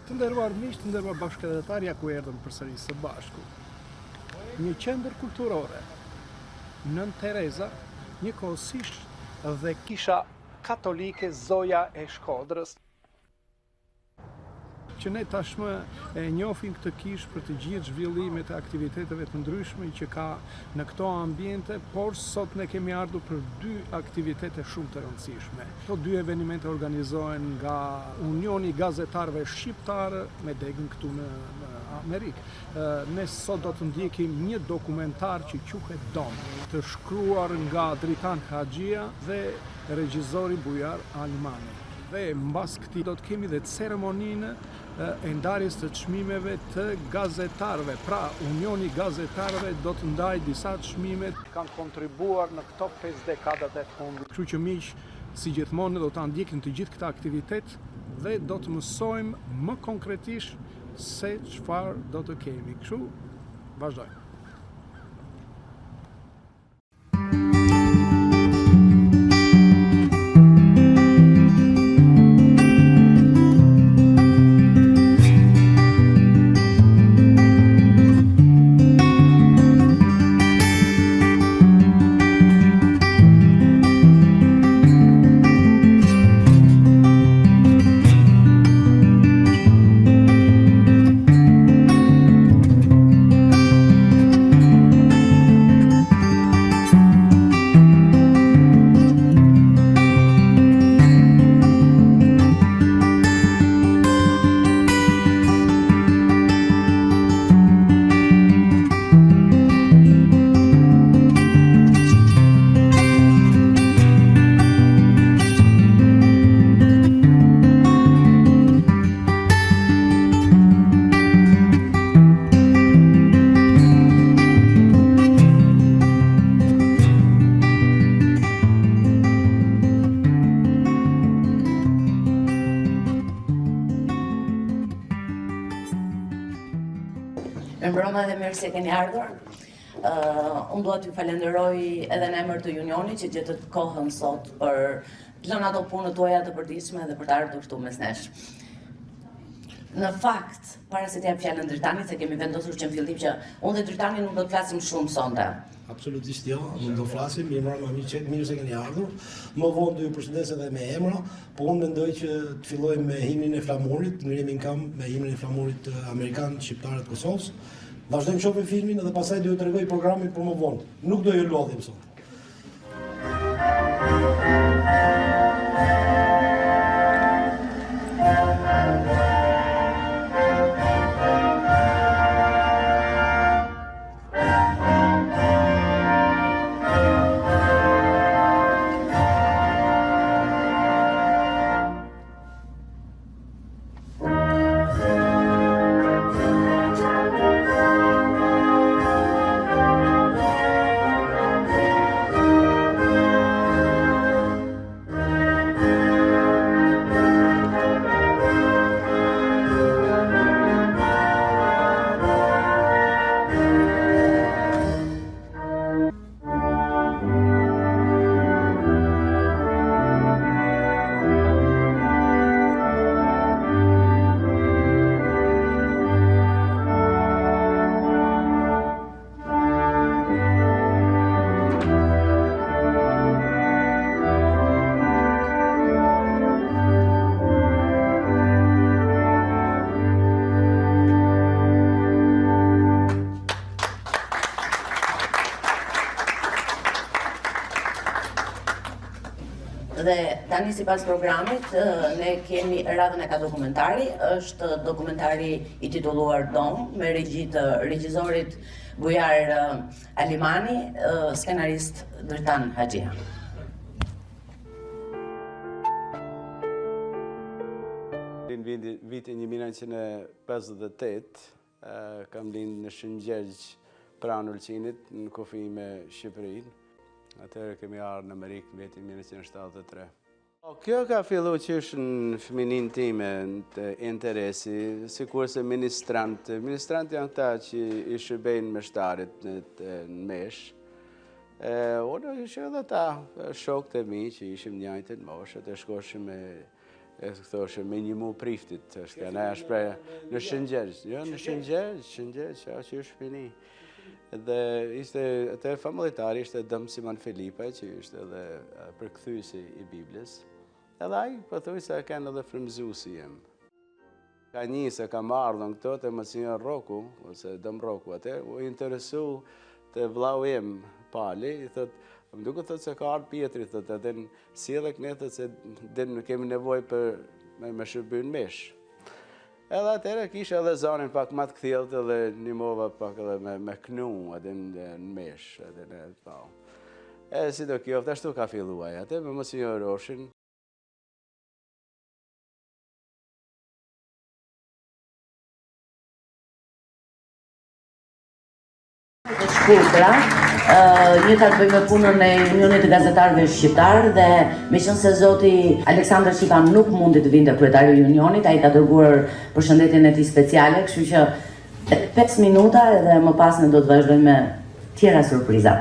Të nderuar miq, të nderuar bashkatdhetarë, ja ku erdhëm përsëri së bashku. Një qendër kulturore, Nënë Tereza, njëkohësisht dhe kisha katolike Zoja e Shkodrës. Që ne tashmë e njohim këtë kishë për të gjithë zhvillimet e aktiviteteve të ndryshme që ka në këto ambiente, por sot ne kemi ardhur për dy aktivitete shumë të rëndësishme. Këto dy evenimente organizohen nga Unioni i Gazetarëve Shqiptarë me degën këtu në Amerikë. Ne sot do të ndjekim një dokumentar që quhet Dom, të shkruar nga Dritan Haxhia dhe regjizori Bujar Alimani. Dhe mbas këtij do të kemi dhe ceremoninë e ndarjes të çmimeve të gazetarëve. Pra, Unioni i Gazetarëve do të ndajë disa çmime që kanë kontribuar në këto 5 dekadat e fundit. Kështu që miq, si gjithmonë ne do ta ndjekim të gjithë këtë aktivitet dhe do të mësojmë më konkretisht se çfarë do të kemi. Kështu, vazhdojmë. Mirëmbrëma dhe mirë se keni ardhur. Uh, unë dua t'ju falenderoj edhe në emër të Unionit që gjetët kohën sot për të lënë ato punët tuaja të përditshme dhe për të ardhur këtu mes nesh. Në fakt, para se t'ia jap fjalën Dritanit, se kemi vendosur që në fillim që unë dhe Dritani nuk do të flasim shumë sonte. Absolutisht jo, nuk do flasim, mirëmbrëma miq, mirë se keni ardhur. Më vonë do ju përshëndes edhe me emra, po unë mendoj që të fillojmë me himnin e flamurit, të ngrihemi në këmbë me himnin e flamurit amerikan, shqiptar të Kosovës. Vazhdojmë shohim filmin dhe pastaj do ju tregoj programin për më vonë. Nuk do ju lodhim sot. Dhe tani sipas programit, ne kemi radhën e ka dokumentari, është dokumentari i titulluar Dom, me regji të regjizorit Bujar Alimani, skenarist Dritan Haxhia. Në vitin 1958, kam lindë në Shëngjergj pranë Ulqinit, në kufi me Shqipërinë. Atëherë kemi ardhë në Amerikë në vitin 1973. Po, kjo ka fillu qysh në fëmininë time të interesi, sikurse ministrant. Ministrant janë këta që i shërbejnë meshtarit në, në meshë. E, unë ishe edhe ata shokët e mi që ishim njëjtën moshë, të shkoshim me. E thoshe, me një mu priftit, është ka na shprehja, në Shëngjergj, jo, në Shëngjergj, Shëngjergj, që që është shpini. Dhe ishte, atë famullitar ishte Dom Simon Felipaj, që ishte edhe përkthyesi i Biblës. Edhe ai, pothuajse kanë edhe frymëzuesi jem. Ka një se kam ardhur në këto te Monsinjor Rroku, ose Dom Rroku atë, u interesu te vllau im, Pali, i thot, më duket thot se ka ardhur Pjetri, thot, edhe në sjellë këne, thot se din ne kemi nevojë për me, me shërby në meshë. Edhe atëherë kisha edhe zanin pak më të kthjellët edhe nimova pak edhe me, me knu edhe në, në meshë, edhe në po. E si do kjoftë, ashtu ka filluar atë me Monsinjor Roshin. Të shkurtra, një ka të bëjë me punën e Unionit të Gazetarëve Shqiptarë dhe meqenëse zoti Aleksandër Çipa nuk mundi të vinte kryetari i Unionit, ai ka dërguar përshëndetjen e tij speciale, kështu që 5 minuta edhe më pas ne do të vazhdojmë me tjera surpriza.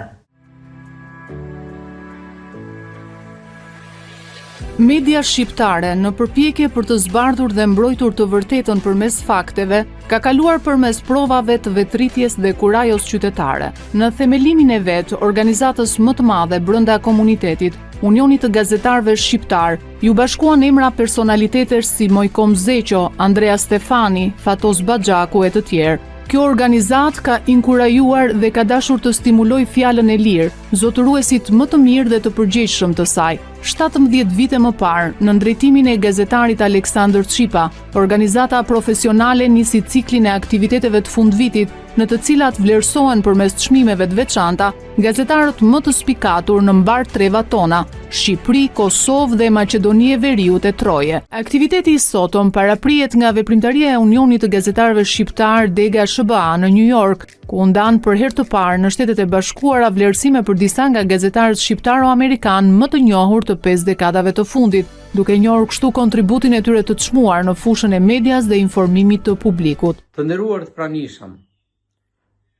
Media shqiptare, në përpjekje për të zbardhur dhe mbrojtur të vërtetën përmes fakteve, ka kaluar përmes provave të vetërritjes dhe kurajos qytetare. Në themelimin e vet, organizatës më të madhe brenda komunitetit, Unionit të Gazetarëve Shqiptarë, iu bashkuan emra personalitetesh si Moikom Zeqo, Andrea Stefani, Fatos Baxhaku e të tjerë. Kjo organizatë ka inkurajuar dhe ka dashur të stimulojë fjalën e lirë, zotëruesit më të mirë dhe të përgjegjshëm të saj. 17 vite më parë, nën drejtimin e gazetarit Aleksandër Çipa, organizata profesionale nisi ciklin e aktiviteteve të fundvitit, në të cilat vlerësohen përmes çmimeve të veçanta gazetarët më të spikatur në mbarë trevat tona, Shqipëri, Kosovë dhe Maqedoni e Veriut e troje. Aktiviteti i sotëm paraprihet nga veprimtaria e Unionit të Gazetarëve Shqiptarë Dega SHBA në New York, ku u ndanë për herë të parë në Shtetet e Bashkuara vlerësime për disa nga gazetarët shqiptaro-amerikanë më të njohur të pesë dekadave të fundit, duke njohur kështu kontributin e tyre të çmuar në fushën e medias dhe informimit të publikut. Të nderuar të pranishëm,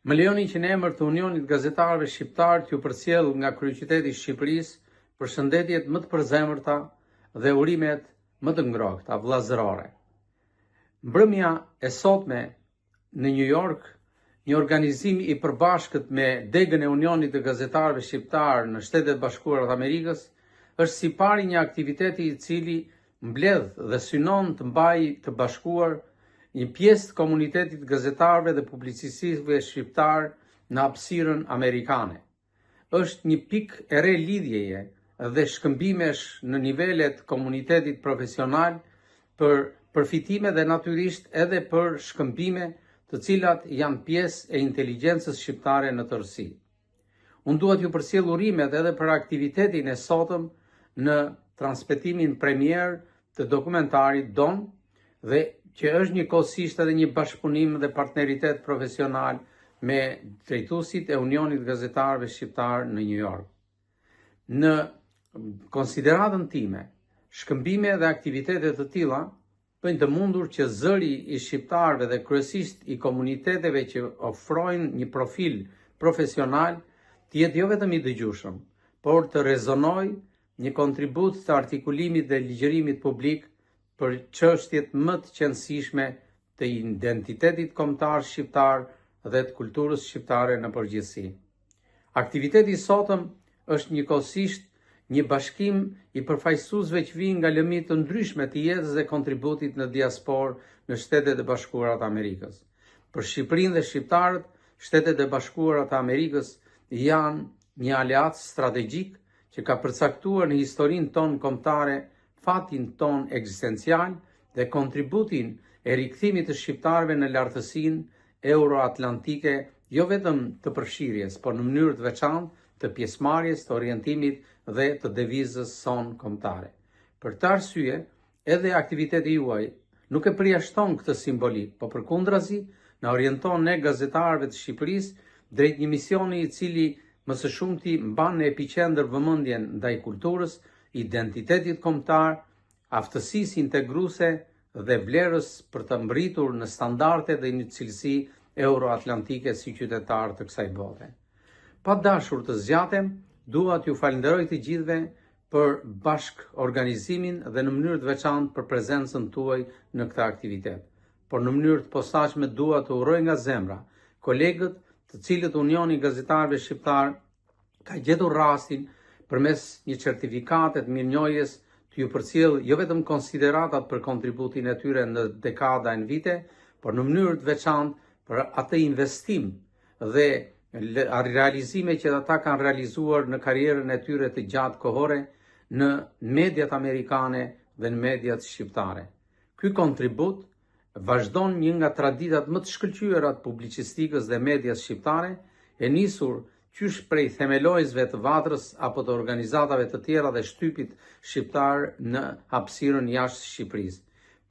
më lejoni që në emër të Unionit të Gazetarëve Shqiptarë t'ju përcjell nga kryeqyteti i Shqipërisë përshëndetjet më të përzemërta dhe urimet më të ngrohta vëllazërore. Mbrëmja e sotme në New York, një organizim i përbashkët me degën e Unionit të Gazetarëve Shqiptarë në Shtetet e Bashkuara të Amerikës, është sipari i një aktiviteti i cili mbledh dhe synon të mbajë të bashkuar një pjesë të komunitetit të gazetarëve dhe publicistëve shqiptarë në hapësirën amerikane. Është një pikë e re lidhjeje dhe shkëmbimesh në nivele të komunitetit profesional për përfitime dhe natyrisht edhe për shkëmbime të cilat janë pjesë e inteligjencës shqiptare në tërësi. Unë dua t'ju përcjell urimet edhe për aktivitetin e sotëm në transmetimin premierë të dokumentarit Don dhe që është njëkohësisht edhe një bashkëpunim dhe partneritet profesional me drejtuesit e Unionit të Gazetarëve Shqiptarë në New York. Në konsideratën time, shkëmbime dhe aktivitete të tilla bëjnë të mundur që zëri i shqiptarëve dhe kryesisht i komuniteteve që ofrojnë një profil profesional të jetë jo vetëm i dëgjueshëm, por të rezonojë një kontribut të artikulimit dhe ligjërimit publik për çështjet më të qenësishme të identitetit kombëtar shqiptar dhe të kulturës shqiptare në përgjithësi. Aktiviteti i sotëm është njëkohësisht një bashkim i përfaqësuesve që vijnë nga lëmi të ndryshme të jetës dhe kontributit në diasporë në Shtetet e Bashkuara të Amerikës. Për Shqipërinë dhe shqiptarët, Shtetet e Bashkuara të Amerikës janë një aleat strategjik që ka përcaktuar në historinë tonë kombëtare fatin tonë ekzistencial dhe kontributin e rikthimit të shqiptarëve në lartësinë euroatlantike jo vetëm të përfshirjes, por në mënyrë të veçantë të pjesëmarrjes, të orientimit dhe të devizës sonë kombëtare. Për këtë arsye, edhe aktiviteti juaj nuk e përjashton këtë simbolikë, po përkundrazi na orienton ne gazetarëve të Shqipërisë drejt një misioni i cili më së shumti mban në epiqendër vëmendjen ndaj kulturës, identitetit kombëtar, aftësisë integruese dhe vlerës për të mbërritur në standarde dhe një cilësi euroatlantike si qytetarë të kësaj bote. Pa dashur të zgjatem, dua t'ju falënderoj të gjithëve për bashkëorganizimin dhe në mënyrë të veçantë për prezencën tuaj në këtë aktivitet. Por në mënyrë të posaçme dua të uroj nga zemra kolegët të cilët Unioni i Gazetarëve Shqiptarë ka gjetur rastin përmes një certifikate të mirënjohjes të ju përcjellë jo vetëm konsideratat për kontributin e tyre në dekada e në vite, por në mënyrë të veçantë për atë investim dhe realizime që ata kanë realizuar në karrierën e tyre të gjatë kohore në mediat amerikane dhe në mediat shqiptare. Ky kontribut vazhdon një nga traditat më të shkëlqyera të publicistikës dhe medias shqiptare, e nisur qysh prej themeluesve të Vatrës apo të organizatave të tjera dhe shtypit shqiptar në hapësirën jashtë Shqipërisë.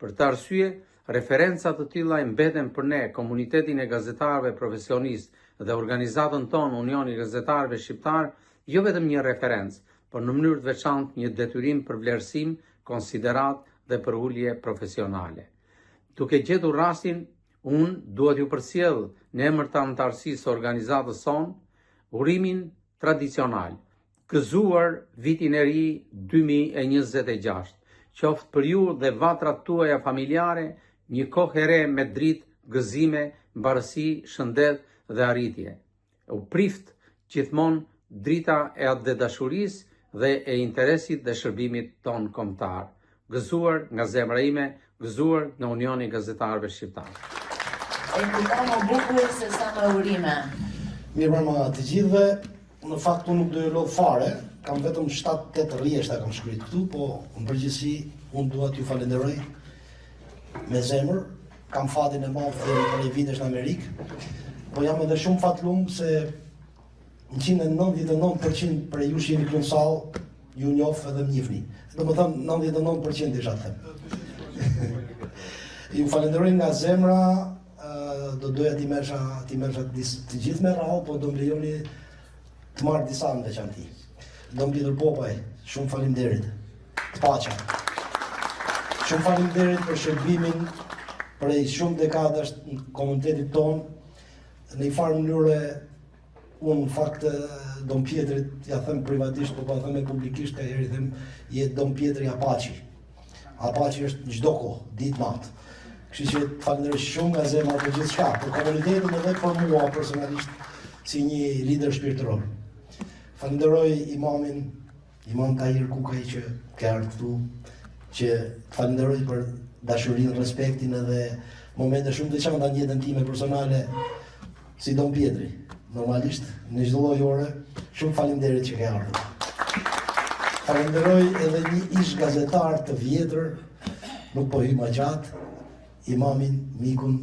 Për këtë arsye, referenca të tilla mbeten për ne, komunitetin e gazetarëve profesionistë dhe organizatën tonë Unioni i Gazetarëve Shqiptarë, jo vetëm një referencë, por në mënyrë të veçantë një detyrim për vlerësim, konsideratë dhe përulje profesionale. Duke gjetur rastin, unë dua t'ju përcjell në emër të anëtarësisë së organizatës sonë, urimin tradicional, gëzuar vitin e ri 2026, qoftë për ju dhe vatrat tuaja familjare një kohë e re me dritë, gëzime, mbarësi, shëndet dhe arritje. U priftë gjithmonë drita e atdhedashurisë dhe e interesit dhe shërbimit tonë kombëtar. Gëzuar nga zemra ime, gëzuar nga Unioni i Gazetarëve Shqiptarë. E kujto më bukur se sa me urime. Mirëmbrëma të gjithëve. Në fakt unë nuk do ju lodh fare, kam vetëm 7-8 rrjeshta kam shkruajt këtu, po në përgjithësi unë dua t'ju falenderoj me zemër, kam fatin e madh të prej vitesh në Amerikë, po jam edhe shumë fatlum se 199% prej jush jeni këtu në sallë, ju njof edhe më njihni. Domethënë 99% desha të them. ju falenderoj nga zemra, do doja t'i merrsha, t'i merrsha të gjithë me radhë, po do më lejoni të marr disa në veçanti. Dom Pjetër Popaj, shumë faleminderit. Të paça. Shumë faleminderit për shërbimin prej shumë dekadash në komunitetit tonë. Në një farë mënyre unë në fakt Dom Pjetrit ja them privatisht, po po them e publikisht, ka herë i them je Dom Pjetri Apache. Apache është në çdo kohë, ditë natë. Kështu që të falenderoj shumë nga zemra për gjithçka, për komunitetin edhe për mua personalisht si një lider shpirtëror. Falenderoj imamin Imam Tahir Kukaj që ke ardhur këtu, që të falenderoj për dashurinë, respektin edhe momente shumë të veçanta në jetën time personale si Dom Pjetri. Normalisht në çdo lloj ore, shumë faleminderit që ke ardhur. Falenderoj edhe një ish gazetar të vjetër, nuk po hyj më gjatë, imamin, mikun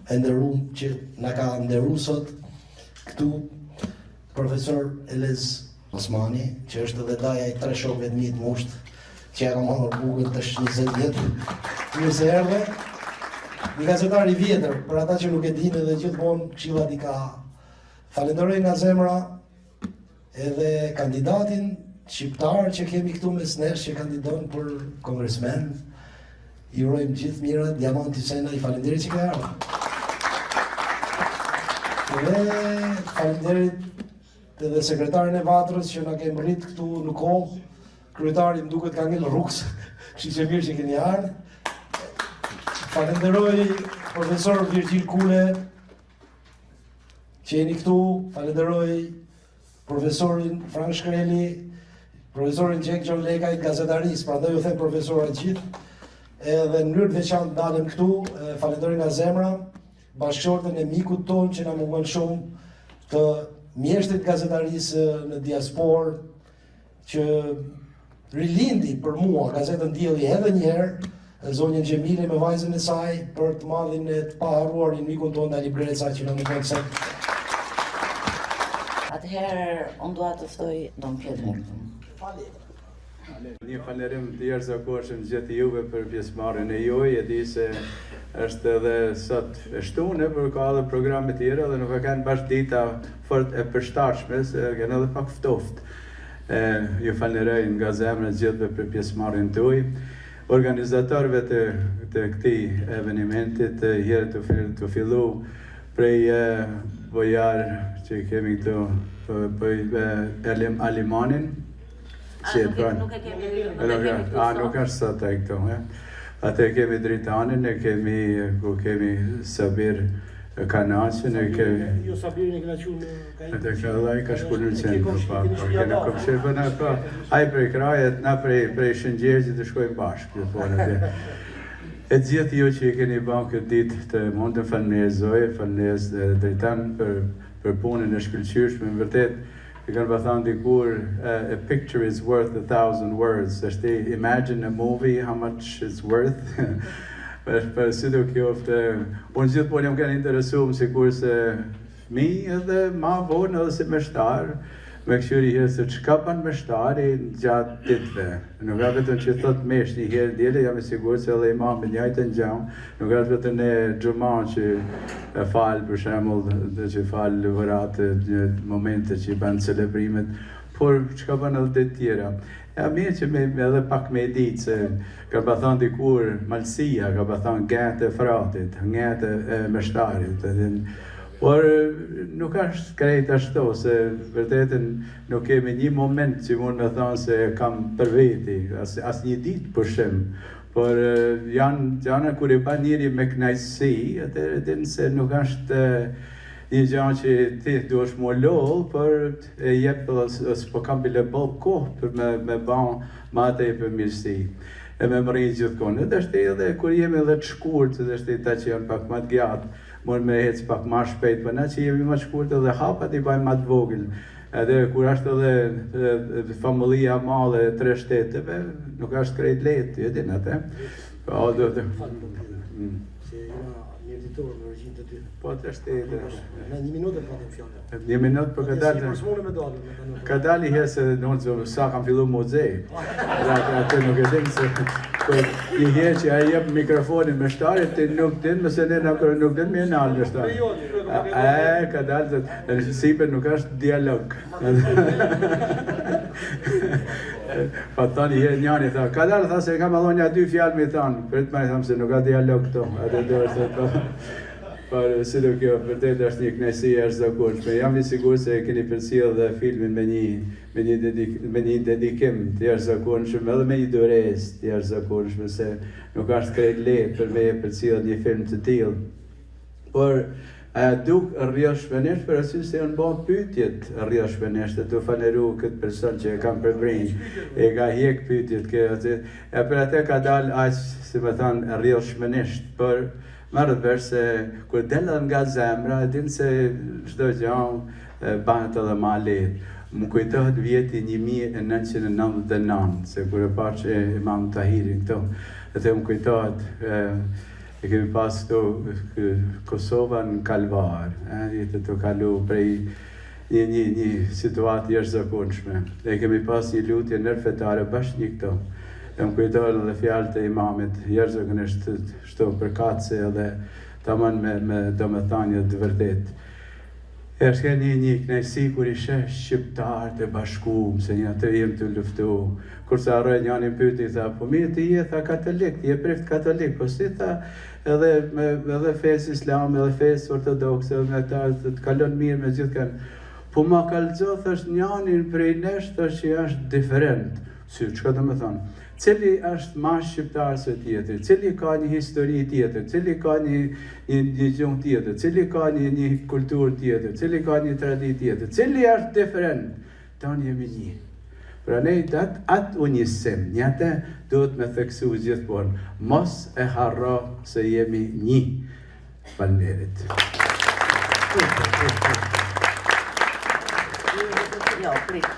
e nderum që na ka nderu sot këtu profesor Elez Osmani, që është edhe daja i tre shokëve të mi të ngushtë, që ja kam hëngër bukën tash 20 vjet. Mirë se erdhe. Një gazetar i vjetër, për ata që nuk e dinë edhe gjithmonë këshillat i ka. Falenderoj nga zemra edhe kandidatin shqiptar që kemi këtu mes nesh që kandidon për kongresmen. I urojmë gjithë të mirat, Diamant Hysenaj, faleminderit që ke ardhur. Dhe faleminderit Edhe sekretarin e Vatrës që na ke mbërrit këtu në kohë, kryetari më duket ka ngel rrugës, kështu që mirë që keni ardhur. Falenderoj profesor Virgjil Kule që jeni këtu, falenderoj profesorin Frank Shkreli, profesorin Gjek Gjonlekaj gazetarisë, prandaj ju them profesora gjithë, edhe në mënyrë të veçantë ndalem këtu, falenderoj nga zemra, bashkëshorten e mikut tonë që na mungon shumë të mjeshtrit gazetarisë në diasporë që rilindi për mua gazetën Dielli edhe një herë zonjën Xhemile me vajzën e saj për të madhin e të paharruarin mikun tonë Dalip Greca që na mungon sot. Atëherë unë dua të ftoj Dom Pjetrin. Një falënderim të jashtëzakonshëm gjithë juve për pjesëmarrjen e juaj, e di se është edhe sot e shtunë, por ka edhe programe tjera dhe nuk ka qenë bash dita fort e përshtatshme, se kanë edhe pak ftoft. E, ju falënderoj nga zemra gjithëve për pjesëmarrjen tuaj. Organizatorëve të, të këtij evenimentit, herë të, të fillu prej Bojar që kemi këtu, për Alim Alimanin. Që e bën. Nuk e kemi, nuk e kemi këtu A, nuk është sot ai këtu, he? Atë e kemi Dritanin, e kemi, ku kemi Sabir Kanaqin, e kemi... Jo, Sabirin e kena qu në Kain. Atë ka dhe ai ka shku në qenë, po, po, po, kena komshi, po, na, po, ai prej Krajet, na prej, prej Shëngjergjit të shkojmë bashkë, gjithmonë atë. E gjithë ju që i keni ba këtë ditë të mundën, faleminderit Zoje, faleminderit Dritan për, për punën e shkëlqyeshme, në vërtet, e kanë pa thanë dikur, a picture is worth a thousand words, është imagine a movie, how much it's worth, për, për sido qoftë, unë gjithmonë jam kanë interesum, sikurse Fëmijë edhe ma vonë edhe si meshtar, me këqyri herë se çka bën meshtari gjatë ditëve. Nuk është vetëm që thot meshë një herë n'diele, jam i sigurt se edhe imami njëjtën gjë, nuk është vetëm në xhuma që e fal për shembull, dhe që fal ligjëratë në momente që i bën celebrimet, por çka bën edhe ditë tjera. E mirë që me, edhe pak me e ditë se ka pa thanë dikur Malësia, ka pa thanë ngetë e fratit, ngetë e meshtarit, edhe por nuk është krejt ashtu, se vërtetën nuk kemi një moment që mund me thanë se kam për veti, as, as një ditë pushim, por janë gjana kur e ban njeri me knaqësi, atëherë din se nuk është një gja që ti duhesh m'u lodh, por e jep edhe s'po kam bile boll kohë për me, me ba ma tepër mirësi e me mrri gjithkund. Edhe është edhe kur jemi edhe të shkurt, edhe është ta që janë pak ma të gjatë, mund me ecë pak ma shpejt, po na që jemi ma të shkurt edhe hapat i bajmë ma të vogël. Edhe kur është edhe famullia e madhe e tre shteteve, nuk është krejt lehtë, e din atë. Po, do të... Mm. Se jena mirditor me origjinë të dy. Po të shtetë. Në një minutë e patëm fjalën. Një minutë për po ka dalë. Si për me dalë. Ka dalë i herë se në unë sa kam fillu m'u nxe. Dhe atë nuk e din se po një herë që ai jep mikrofonin meshtarit, ti nuk din, mëse ne na nuk din me nalë meshtarit. E, ka dalë, të në sipër nuk është dialog. Pa tani herë njani tha, ka dalë tha se kam edhe një dy fjalë me thanë, prit më tham se nuk ka dialog këto, atë do të thotë. Por sido kjo vërtet është një kënaqësi e jashtëzakonshme. Jam i sigurt se e keni përcjellë dhe filmin me një me një dedik, me një dedikim të jashtëzakonshëm edhe me një duresë të jashtëzakonshme se nuk është krejt lehtë për me e përcjellë një film të tillë. Por a duk rrjedhshmërisht për arsye se janë bërë pyetjet rrjedhshmërisht e tu falënderu këtë person që e kam përbrin, e ka hjek pyetjet kjo aty, e për atë ka dalë aq, si me thanë, rrjedhshmërisht, por merret vesh se kur del edhe nga zemra, e din se çdo gjë bëhet edhe ma lehtë. Më kujtohet vjeti 1999, se kur e pashë Imam Tahirin këtu, edhe më kujtohet E kemi pas këtu Kosova në kalvar, e, jetë tu kalu prej një, një, një situatë jashtëzakonshme. E kemi pas një lutje ndërfetare bashkë një këto. E më kujtohen edhe fjalët e imamit, jashtëzakonisht shto përkatëse edhe taman me, me domethënie të vërtetë. Është një një kënaqësi kur i sheh shqiptarët e bashkum, se një atë jem tu luftu. Kur s'e harroj njani pyeti tha, po mirë ti je tha katolik, ti je prift katolik, po si tha edhe me edhe fesë islame, edhe fesë ortodokse, edhe me ta të kalon mirë me gjithkënd. Po ma kallxo thash njanin prej nesh thash që është diferent. Si, çka do me thonë? Cili është ma shqiptar se tjetri, cili ka një histori tjetër, cili ka një, një, një gjuhë tjetër, cili ka një, një kulturë tjetër, cili ka një traditë tjetër, cili është diferent, tanë jemi një. Pra ne atë, atë unjësim, një atë duhet me theksu gjithmonë, mos e harro se jemi një. Faleminderit. Jo, prit.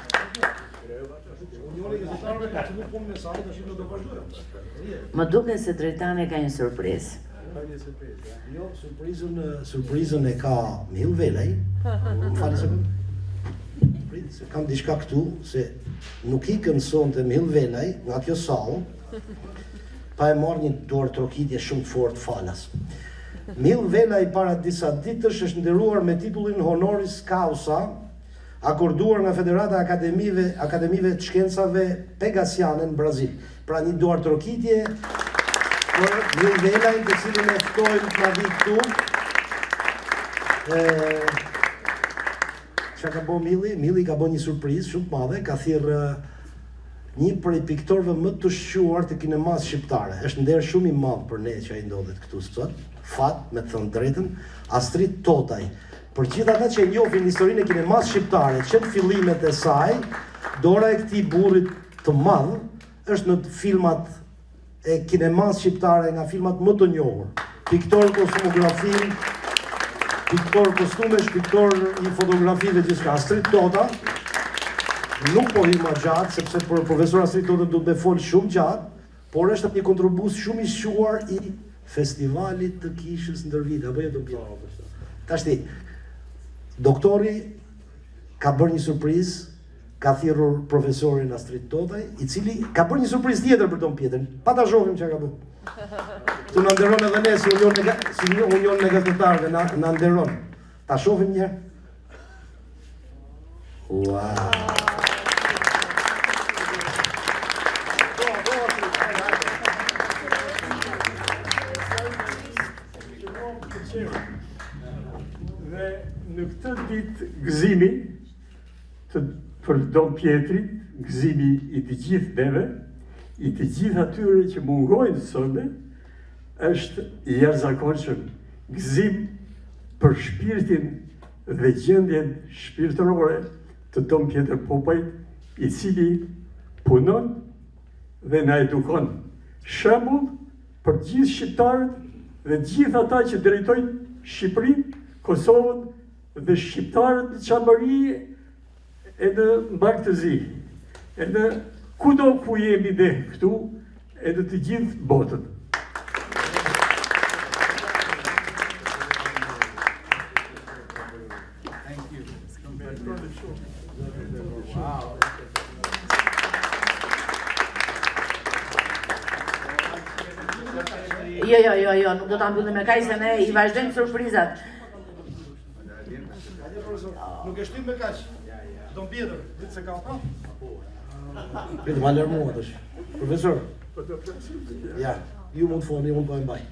Më duket se Dritani ka një surprizë. Ka një surprizë, Jo, surprizën, surprizën e ka Mhill Velaj. Më falni sekondë. Prit, se kam diçka këtu, se nuk ikën sonte Mhill Velaj nga kjo sallë, pa e marrë një duartrokitje shumë të fortë falas. Mhill Velaj para disa ditësh është nderuar me titullin Honoris Causa, akorduar nga Federata e Akademive Akademive të Shkencave Pegasiane në Brazil. Pra një duartrokitje për Mhill Velajn, të cilin e ftojmë të na vijë këtu. E, Çka ka bo Mhilli? Mhilli ka bo një surprizë shumë të madhe, ka thirrë. Një prej piktorëve më të shquar të kinemasë shqiptare. Është nder shumë i madh për ne që ai ndodhet këtu sot. Fat, me të thënë të drejtën, Astrit Totaj. Për gjithë ata që e njohin historinë e kinemasë shqiptare, që në fillimet e saj, dora e këtij burrit të madh është në filmat e kinemasë shqiptare nga filmat më të njohur. Piktor kostumografi, piktor kostumesh, piktor i fotografive gjithçka. Astrit Tota, nuk po hy ma gjatë, sepse për profesor Astrit Tota do të me fol shumë gjatë, por është një kontribues shumë i shquar i festivalit të kishës ndër vite, apo jo Dom Pjetër? Tashti, doktori ka bërë një surprizë ka thirrur profesorin Astrit Totaj, i cili ka bërë një surprizë tjetër për Dom Pjetrin. Pa ta shohim çka ka bërë. Këtu na nderon edhe ne si union e si një union e gazetarëve na na nderon. Ta shohim një herë. Ua. Dhe në këtë ditë gëzimi, Të për Dom Pjetrin, gëzimi i të gjithë neve, i të gjithë atyre që mungojnë sonte, është i jashtëzakonshëm gëzim për shpirtin dhe gjendjen shpirtërore të Dom Pjetër Popajt, i cili punon dhe na edukon. Shembull për gjithë shqiptarët dhe gjithë ata që drejtojnë Shqipërinë, Kosovën Dhe shqiptarët në Çamëri e në Mal të Zi, e në kudo ku jemi ne këtu, e në të gjithë botën. Jo, jo, jo, jo, nuk do ta mbyllim me kaq se ne i vazhdojmë surprizat. Hajde profesor, nuk e shtym me kaq. Dom Pjetër, ditë se ka pa. Prit, ma lërë tash. Profesor. Po do flasim. Ja, ju mund të folni, unë po e mbaj.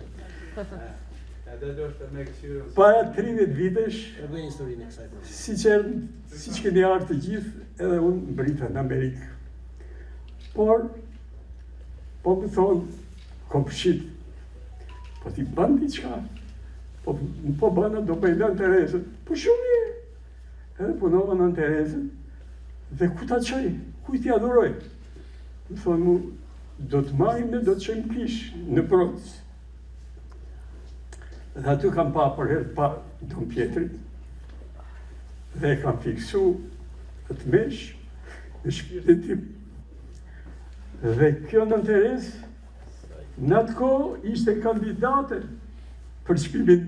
Para 30 vitesh, Tregoj historinë e kësaj profesor. siç erdhën, siç keni ardhur të gjithë, edhe unë mbrita në Amerikë. Por, po më thonë, komshit, po ti bën diçka, Po, po bëna, do bëj Nënë Terezën. Po shumë mirë. Edhe punova Nënë Terezën. Dhe ku ta çoj? Kujt t'ia dhuroj? Më thonë mu, do të marrim ne, do të çojmë kishë në Bronx. Dhe aty kam pa për herë të parë Dom Pjetrin. Dhe e kam fiksu atë meshë në shpirtin tim. Dhe kjo Nënë Terezë, Në atë kohë ishte kandidate për çmimin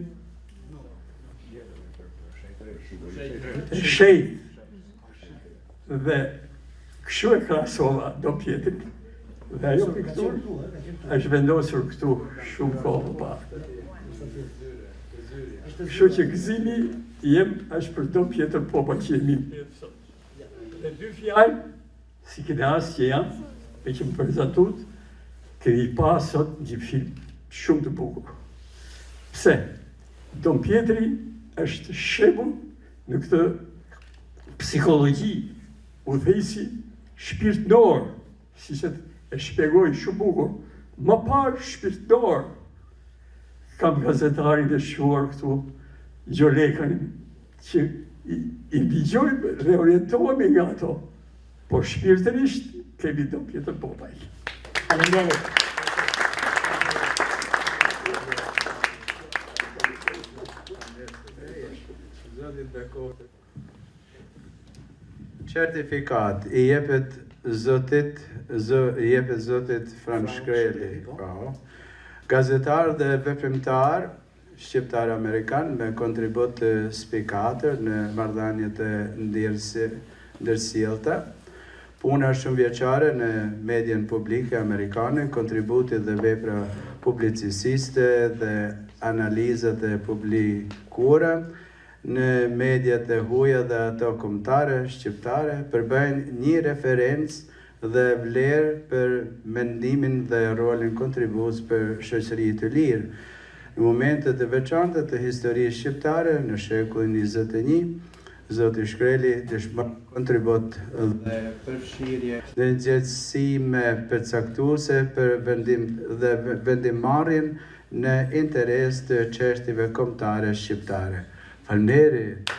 e shenjtë. Dhe kështu e krahasova Dom Pjetrin dhe ajo pikturë është vendosur këtu shumë kohë më parë. Kështu që gëzimi jem është për Dom Pjetër Popaj që jemi sot. Dhe dy fjalë Si kineast që jam, e që më prezantut, keni pa sot një film shumë të bukur. Pse? Dom Pjetri është shembull në këtë psikologji udhëheqësi shpirtnor, siç e shpjegoi shumë bukur, më parë shpirtnor, kam gazetarin e shquar këtu, Gjolekën, që i, i dëgjojmë dhe orientohemi nga ato, por shpirtërisht kemi Dom Pjetër Popaj. Faleminderit. Certifikatë i jepet zotit zë i jepet zotit Fran Shkreli, po. Gazetar dhe veprimtar shqiptar-amerikan me kontribut të spikatur në marrëdhëniet e ndërsjellta, puna shumëvjeçare në medien publike amerikane, kontributi dhe vepra publiciste dhe analizat e publikuara në mediat e huaja dhe ato kombëtare shqiptare përbëjnë një referencë dhe vlerë për mendimin dhe rolin kontribues për shoqëri të lirë. Në momente të veçanta të historisë shqiptare në shekullin 21, Zoti Shkreli dëshmon kontribut dhe përfshirje dhe ndërgjegjësime përcaktuese për vendim dhe vendimmarrjen në interes të çështjeve kombëtare shqiptare. Faleminderit!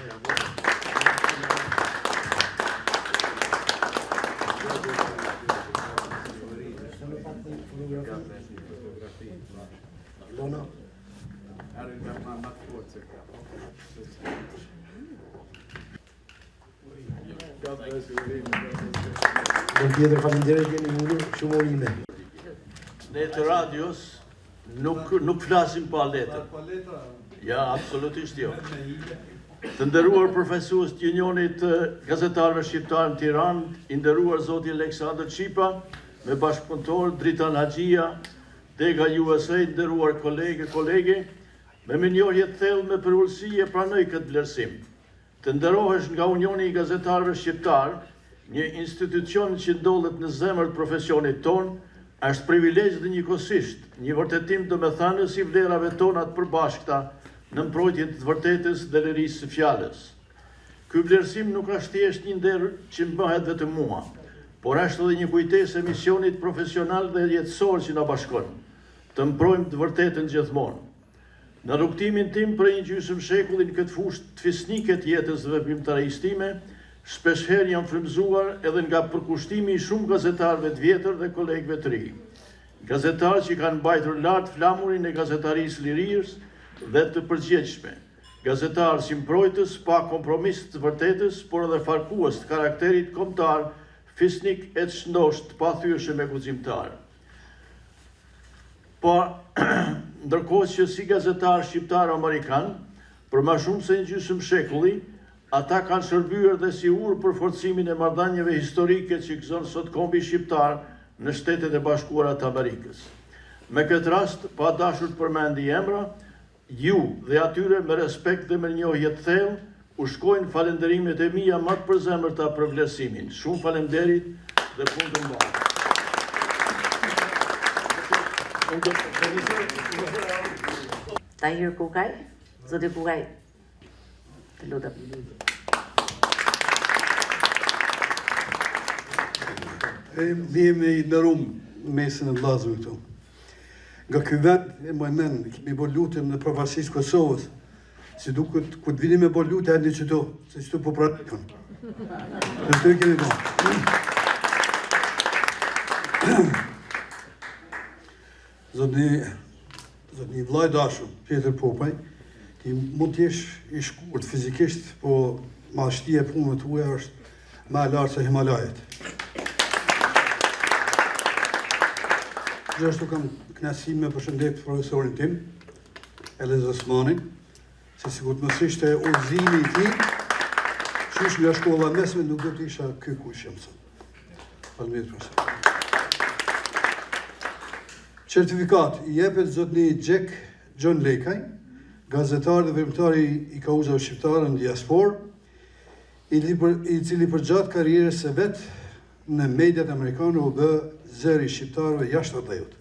Don Pjetër, faleminderit jeni ulur, shumë urime. Ne të radios nuk nuk flasim pa letër. Ja, absolutisht jo. Të nderuar përfaqësues të Unionit të Gazetarëve Shqiptarë në Tiranë, i nderuar zoti Aleksandër Çipa, me bashkëpunëtor Dritan Haxhia, Dega USA, të nderuar kolegë e kolege, me mirënjohje të thellë me përulësi e pranoj këtë vlerësim. Të nderohesh nga Unioni i Gazetarëve Shqiptarë, një institucion që ndodhet në zemër të profesionit tonë, është privilegj dhe njëkohësisht një vërtetim domethënës i vlerave tona të përbashkëta në mbrojtje të të vërtetës dhe lirisë së fjalës. Ky vlerësim nuk është thjesht një nder që më bëhet vetëm mua, por është edhe një kujtesë e misionit profesional dhe jetësor që na bashkon, të mbrojmë të vërtetën gjithmonë. Në rrugëtimin tim prej një gjysmë shekulli në këtë fushë fisnike të jetës dhe veprimtarisë time, shpeshherë jam frymëzuar edhe nga përkushtimi i shumë gazetarëve të vjetër dhe kolegëve të ri. Gazetarë që kanë mbajtur lart flamurin e gazetarisë së lirisë dhe të përgjegjshme. Gazetarë si mbrojtës pa kompromis të së vërtetës, por edhe farkues të karakterit kombëtar, fisnik e të shëndoshë, të pathyeshëm e guximtar. Po, ndërkohë që si gazetarë shqiptaro-amerikanë, për më shumë se një gjysmë shekulli, ata kanë shërbyer dhe si urë për forcimin e marrëdhënieve historike që gëzon sot kombi shqiptar në Shtetet e Bashkuara të Amerikës. Me këtë rast, pa dashur të përmendi emra, Ju dhe atyre me respekt dhe mirënjohje të thellë u shkojnë falënderimet e mia më të përzemërta për vlerësimin. Shumë faleminderit dhe punë të mbarë. Tahir Kukaj, zoti Kukaj, të lutem. Ndihem i nderum në mesin e vllazëve këtu. Nga ky vend e mbaj mend, kemi bo lutje në pavarësisë Kosovës. Si duket, kur të vini me bo lutje, hajde qëtu, se qëtu po pranojnë. Qëtu i kemi bo. Zotni, zotni vlla i dashur, Pjetër Popaj, ti mund të jesh i shkurt fizikisht, po madhështia e punëve tuaja është Ma e lartë se Himalajet. Gjithashtu kam kënaqësi me përshëndet profesorin tim, Elez Osmanin, se sikur të mos ishte udhëzimi i tij, qysh nga shkolla e mesme nuk do të isha ky kush jam sot. Faleminderit profesor. Certifikatë i jepet zotni Jack John Lekaj, gazetar dhe veprimtar i kauzave shqiptare në diasporë, i cili përgjatë karrierës së vet në mediat amerikane u bë zëri i shqiptarëve jashtë atdheut.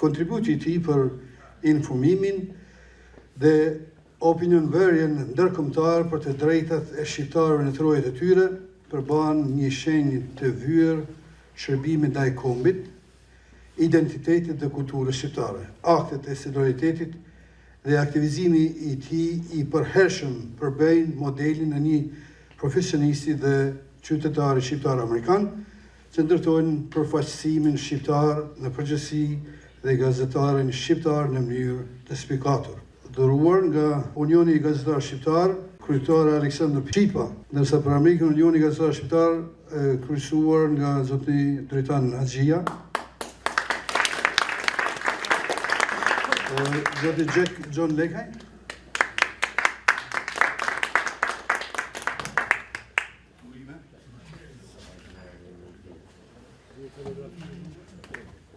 Kontributi i tij për informimin dhe opinionbërjen ndërkombëtar për të drejtat e shqiptarëve në trojet e tyre përbën një shenjë të vyer shërbimi ndaj kombit, identitetit dhe kulturës shqiptare. Aktet e solidaritetit dhe aktivizimi i tij i përhershëm përbëjnë modelin e një profesionisti dhe qytetari shqiptar amerikan që ndërtojnë përfaqësimin shqiptar në përgjithësi dhe gazetarin shqiptar në mënyrë të spikatur. Dhuruar nga Unioni i Gazetarëve Shqiptarë, kryetar Aleksandër Çipa, ndërsa për Amerikën Unioni i Gazetarëve Shqiptarë, kryesuar nga zotni Dritan Haxhia. Zoti Jack John Lekaj.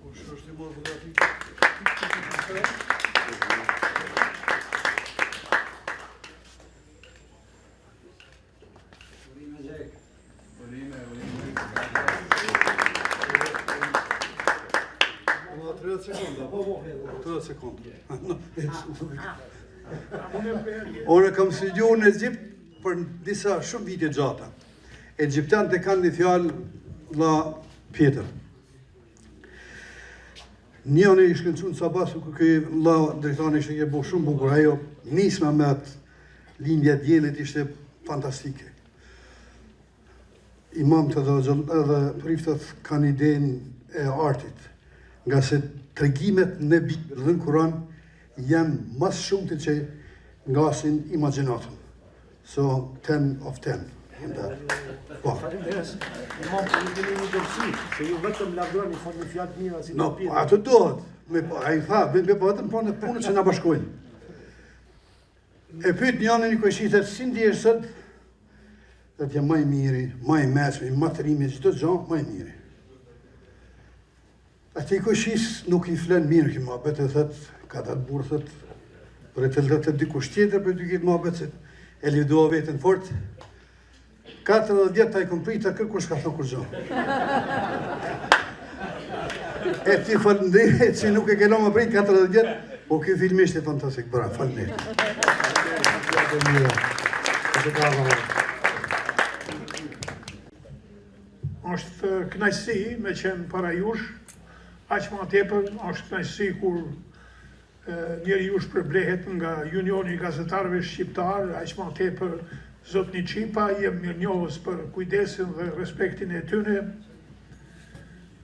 Kush është i morë fotografi? Urime, Jack. Urime, urime. Po, 30 sekonda. Po, po, 30 sekonda. Unë kam studiu në Egjipt. për disa shumë vite gjata. Egjiptianët e kanë një fjalë vlla Pjetër. Njëni i shkëlqun sabah, ku ky vlla Dritani ishte ke bo shumë bukur, ajo nisma me atë lindja e diellit ishte fantastike. Imamët edhe, edhe priftat kanë idenë e artit, ngase tregimet në Bibël dhe në Kuran janë ma së shumti që ngasin imagjinatën. So, 10 of 10. Po. Faleminderit. Imam, po ju keni një dobësi, se ju vetëm lavdëroni, thoni fjalë të mira si No, po, ato duhet. Me, po, ai tha, bëjmë po vetëm po në punët që na bashkojnë. E pyet njërin një kojshi, thotë, si ndihesh sot? Thotë jam ma i miri, ma i mençmi, ma trimi, çdo gjë, ma i miri. Atij kojshisë nuk i flen mirë ky muhabet e thotë, ka atë burrë thotë, për e të lëtë të dikush tjetër për të këtë muhabet, se e lavdua veten fort. 40 vjet ta i kom pritë, kërkush s'ka thonë kurgjo. E ti faleminderit që nuk e ke lënë me prit 40 vjet, po ky film ishte fantastik, bravo, faleminderit. Është kënaqësi me qenë para jush, aq ma tepër është kënaqësi kur njeriu shpërblehet nga Unioni i Gazetarëve Shqiptarë, aq ma tepër zotni Çipa, jem mirënjohës për kujdesin dhe respektin e tyne.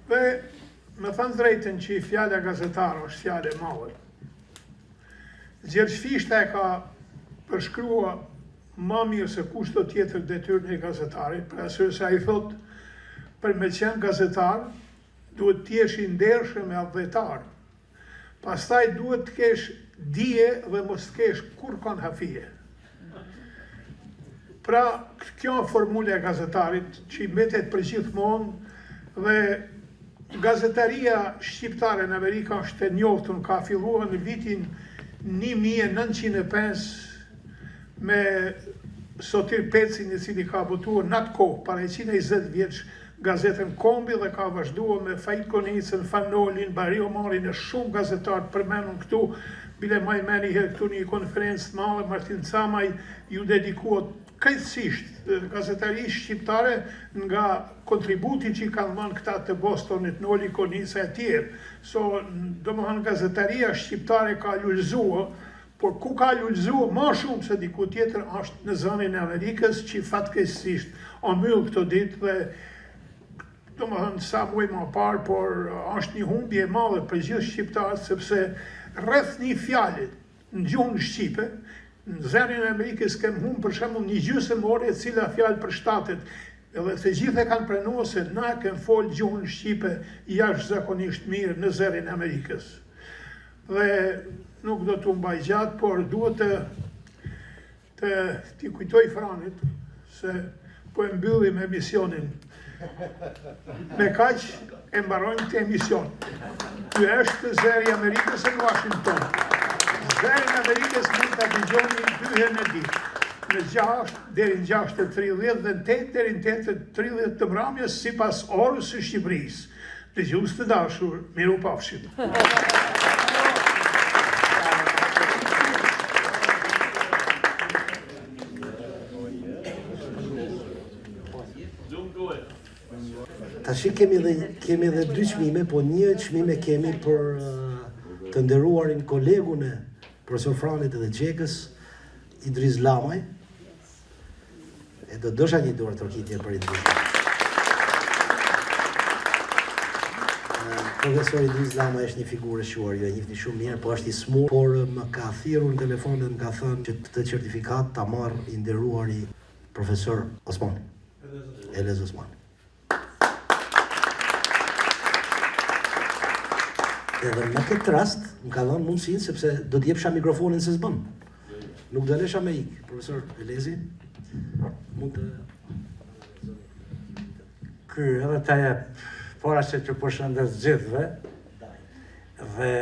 Dhe me thënë drejtën që fjala gazetar është fjalë e madhe. Gjergj Fishta e ka përshkrua ma mirë se kushdo tjetër detyrën e gazetarit, për arsye se ai thotë, për me qenë gazetar, duhet të jesh i ndershëm e atdhetar. Pastaj duhet të kesh dije dhe mos të kesh kurrkon hafije. Pra, kjo është formula e gazetarit që i mbetet përgjithmonë dhe gazetaria shqiptare në Amerikë është e njoftun, ka filluar në vitin 1905 me Sotir Pecin i cili ka botuar në atë kohë, para 120 vjetësh, gazetën Kombi dhe ka vazhduar me Faik Konicën, Fan Nolin, Bahri Omarin e shumë gazetarë të përmendur këtu, bile maj men një herë këtu në një konferencë të madhe, Martin Camaj iu dedikua krejtësisht gazetarisë shqiptare nga kontributi që i kanë dhënë këta të Bostonit, Noli, Konica e tjerë. So, domethënë gazetaria shqiptare ka lulëzuar Por ku ka lulëzuar ma shumë se diku tjetër është në Zërin e Amerikës që fatkeqësisht o mbyll këto ditë dhe domethënë sa muaj ma parë, por është një humbje e madhe për gjithë shqiptarët sepse rreth një fjale në gjuhën shqipe, në Zërin e Amerikës kem humb për shembull një gjysmë ore e cila fjalë përshtatet edhe të gjithë e kanë pranuar se na kem fol gjuhën shqipe jashtëzakonisht mirë në Zërin e Amerikës. Dhe nuk do t'u mbaj gjatë, por duhet të të t'i kujtoj Franit se po e mbyllim emisionin. Me kaq e mbarojmë këtë emision. Ky është Zëri i Amerikës në Washington. Zërin e Amerikës mund ta dëgjoni dy herë në ditë, në 6 deri në 6:30 dhe në 8 deri në 8:30 të mbrëmjes sipas orës së Shqipërisë. Dëgjues të dashur, mirupafshim. Tashi kemi dhe kemi dhe dy çmime, po një çmim e kemi për të nderuarin kolegun e profesor Franit dhe Xhekës, Idriz Lamaj, E do dosha një duartrokitje për Idriz Profesor Idriz Lamaj është një figurë e shquar, ju e njihni shumë mirë, po është i smur, por më ka thirrur në telefon dhe më ka thënë që këtë certifikatë ta marr i nderuari profesor Osmani. Elez Osmani. Edhe në këtë rast më ka dhënë mundësinë sepse do të jepsha mikrofonin se s'bën. Nuk do lesha me ik, profesor Elezi. Mund të Ky edhe ta jep para se t'ju përshëndes gjithëve dhe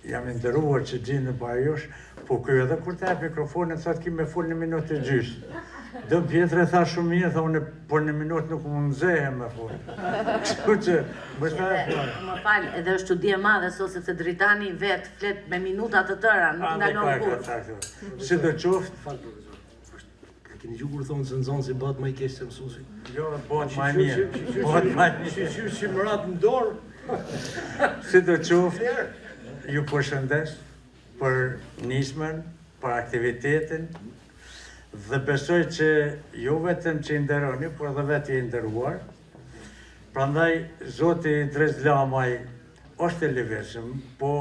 Jam i nderuar që gjindem para jush, po ky edhe kur ta jep mikrofonin thotë ki me fol një minutë e gjysë. Dom Pjetri e tha shumë mirë, tha unë për një minutë nuk mund nxehem me fol. Kështu që më tha e fol. Më fal, edhe është çudi e madhe sot sepse Dritani vet flet me minuta të tëra, nuk ndalon kurrë. Sidoqoftë. keni dëgju kur thonë se nxënësi bëhet më i keq se mësuesi? Jo, bëhet më i mirë. Bëhet më i mirë. Shyqyr që më ratë në dorë. Sido qoftë, ju përshëndes për nismën, për aktivitetin dhe besoj që jo vetëm që i nderoni, por edhe vetë i nderuar. Prandaj zoti Idriz Lamaj është i lëvizshëm, po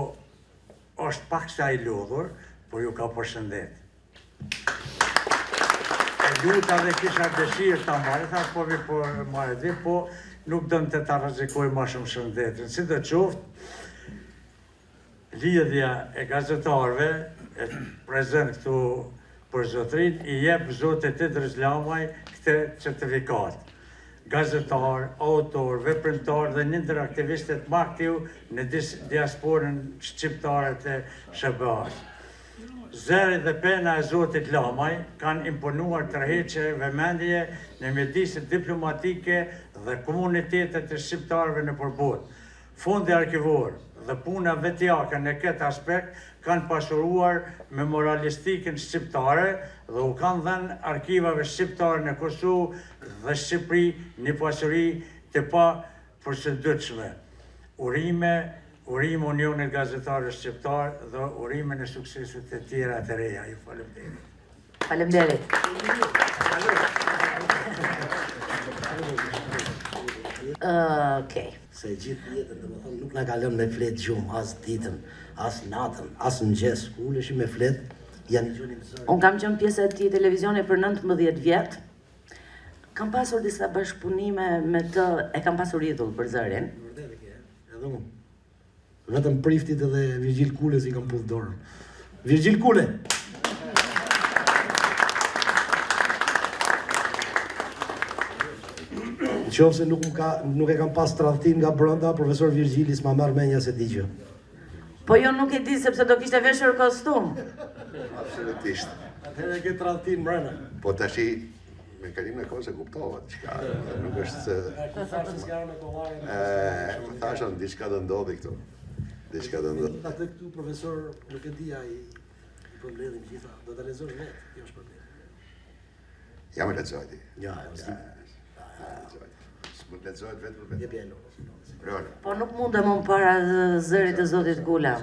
është paksa i lodhur, por ju ka përshëndet. E luta dhe kisha dëshirë ta marrë, tha po vi po marrë di, po nuk donte ta rrezikoj ma shumë shëndetin. Sido qoftë, lidhja e gazetarëve e prezent këtu për zotrin, i jep zotit Idriz Lamaj këtë certifikatë. Gazetar, autor, veprimtar dhe një ndër aktivistët më aktiv në diasporën shqiptare të SHBA-s. Zëri dhe pena e zotit Lamaj kanë imponuar tërheqje vëmendjeje në mjediset diplomatike dhe komunitetet e shqiptarëve nëpër botë. Fondi arkivor dhe puna vetjake në këtë aspekt kanë pasuruar memorialistikën shqiptare dhe u kanë dhënë arkivave shqiptare në Kosovë dhe Shqipëri një pasuri të papërsëdukshme. Urime Urime Unionit Gazetarëve Shqiptarë dhe urime në sukseset e tjera të reja. Ju faleminderit. Faleminderit. Okej. Se gjithë jetën, domethënë, nuk na ka lënë me flet gjumë, as ditën, as natën, as në mëngjes, kur uleshim me flet, ia dëgjonim zërin. Unë kam qenë pjesë e atij televizioni për 19 vjet. Kam pasur disa bashkëpunime me të, e kam pasur idhull për zërin. Vërtet e ke, Edhe unë. Vetëm priftit edhe Virgjil Kules i kam puth dorën. Virgjil Kule! Në qoftë se nuk, ka, nuk e kam pas tradhtin nga brenda, profesor Virgjili s'ma merr menja se di gjë. Po jo nuk e di sepse do kishte veshur kostum. Absolutisht. Atëherë e ke tradhtin mbrenda. Po tashi Me kalimin e kohës e kuptova diçka, nuk është se... Ku thashë se s'ka me kollare... E, po thashë, diçka do ndodhi këtu. Diçka do ndodhi. Atë këtu, profesor, nuk e di a i përmbledhim gjitha, do ta lexosh vetë, kjo është problemi. Ja më lexoj ti. Ja, ja, ja. S'mund të lexohet vetë për vetë. Jepi e Lola. Po nuk mundem unë para zërit të zotit Kula.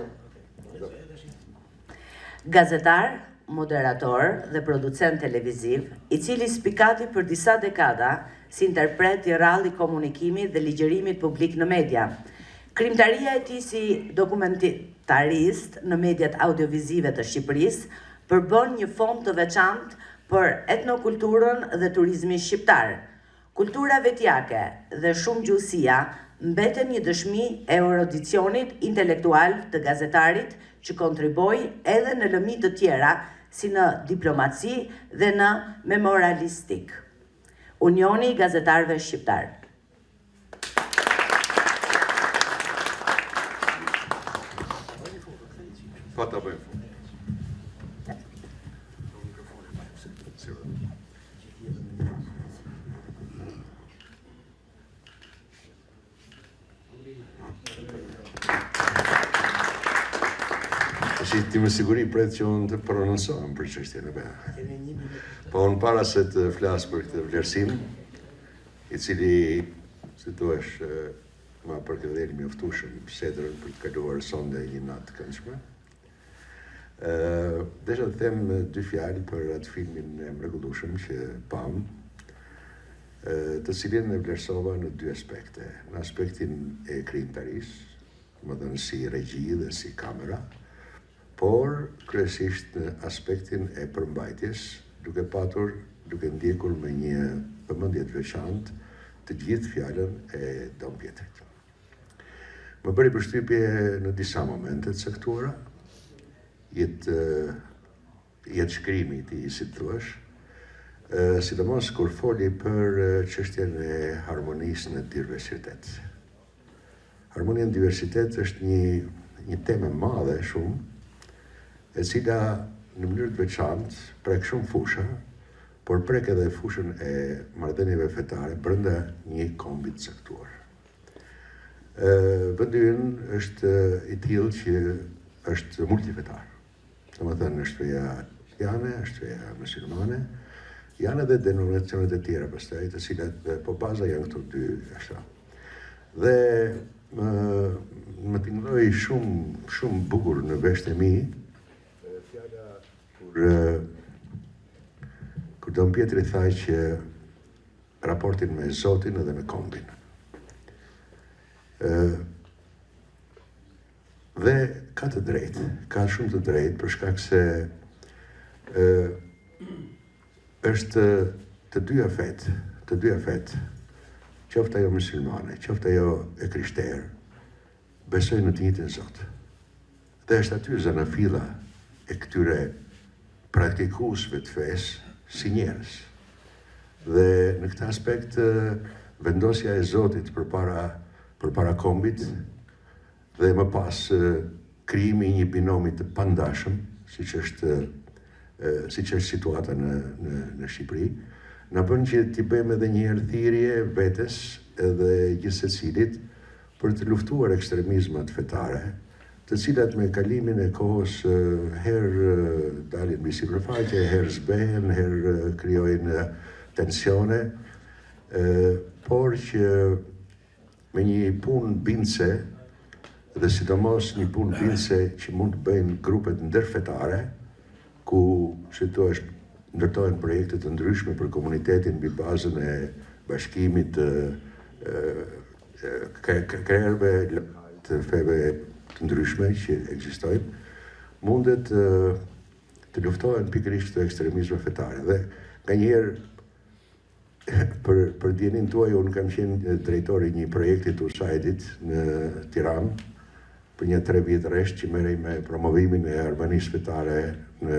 Gazetar, moderator dhe producent televiziv, i cili spikati për disa dekada si interpret i rrallë i komunikimit dhe ligjërimit publik në media. Krijimtaria e tij si dokumentarist në mediat audiovizive të Shqipërisë përbën një fond të veçantë për etnokulturën dhe turizmin shqiptar. Kultura vetjake dhe shumëgjuhësia mbeten një dëshmi e erudicionit intelektual të gazetarit që kontribuoi edhe në lëmi të tjera si në diplomaci dhe në memorialistikë. Unioni i Gazetarëve Shqiptarë. Po ta bëjmë foto. Tashi ti me siguri pret që unë të prononcohem për çështjen e be. Po unë para se të flas për këtë vlerësim, i cili, si thuash, ma përkëdhel mjaftueshëm sedrën për të kaluar sonde një natë të këndshme, Desha të them dy fjalë për atë filmin e mrekullueshëm që pamë, të cilin e vlerësova në dy aspekte. Në aspektin e krijimtarisë, domethënë si regji dhe si kamera, por kryesisht në aspektin e përmbajtjes, duke patur, duke ndjekur me një vëmendje të veçantë të gjithë fjalën e Dom Pjetrit. Më bëri përshtypje në disa momente të caktuara, jetë jetëshkrimi i tij, si të thuash, sidomos kur foli për çështjen e harmonisë në diversitet. Harmonia në diversitet është një një temë e madhe shumë, e cila në mënyrë të veçantë prek shumë fusha, por prek edhe fushën e marrëdhënieve fetare brenda një kombi të caktuar. Vendi ynë është i tillë që është multifetar. Domethënë është feja kristiane, është feja muslimane. Janë edhe denominacionet e tjera pastaj, të cilat po baza janë këto dy ashtu. Dhe më më tingëlloi shumë shumë bukur në veshët e mi fjala kur kur Dom Pjetri tha që raportin me Zotin edhe me kombin. Ë dhe ka të drejtë, ka shumë të drejtë për shkak se ë është të dyja fetë, të dyja fetë, qoftë ajo muslimane, qoftë ajo e krishterë, besojnë në të njëjtin Zot. Dhe është aty zanafilla e këtyre praktikuesve të fesë si njerëz. Dhe në këtë aspekt vendosja e Zotit përpara përpara kombit dhe më pas krijimi i një binomi të pandashëm, siç është siç është situata në në në Shqipëri, na bën që t'i bëjmë edhe një herë thirrje vetes edhe gjithsecilit për të luftuar ekstremizmat fetare, të cilat me kalimin e kohës herë dalin mbi sipërfaqe, herë zbehen, herë krijojnë tensione, por që me një punë bindëse dhe sidomos një punë bindëse që mund të bëjnë grupet ndërfetare, ku, si thua, ndërtohen projekte të ndryshme për komunitetin mbi bazën e bashkimit të krerëve të feve të ndryshme që ekzistojnë, mundet të luftohen pikërisht këto ekstremizme fetare. Dhe nganjëherë për për dijeninë tuaj unë kam qenë drejtor i një projekti të USAID-it në Tiranë për një tre vjet rresht që merrej me promovimin e harmonisë fetare në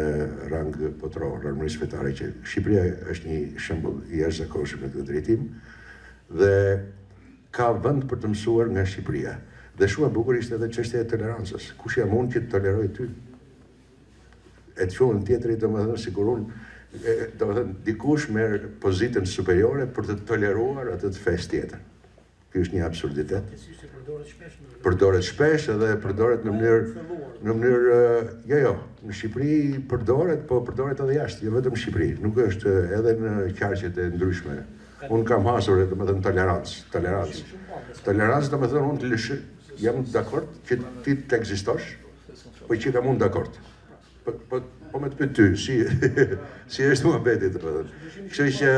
rang botëror, harmonisë fetare që Shqipëria është një shembull i jashtëzakonshëm në këtë drejtim dhe ka vend për të mësuar nga Shqipëria. Dhe shumë e bukur ishte edhe çështja e tolerancës. Kush jam unë që të toleroj ty? E të quan tjetri, domethënë, sikur unë, domethënë, dikush merr pozitën superiore për të toleruar atë të fesë tjetër. Ky është një absurditet. Përdoret shpesh në Përdoret shpesh edhe përdoret në mënyrë në mënyrë jo jo, në Shqipëri përdoret, po përdoret edhe jashtë, jo vetëm në Shqipëri, nuk është edhe në qarqet e ndryshme. Unë kam hasur, domethënë tolerancë, tolerancë. Tolerancë domethënë unë të lëshoj, jam dakord që ti të ekzistosh, Po që kam unë dakord. Po, po, po me të pyet ty, si, si është muhabeti, domethënë. Kështu që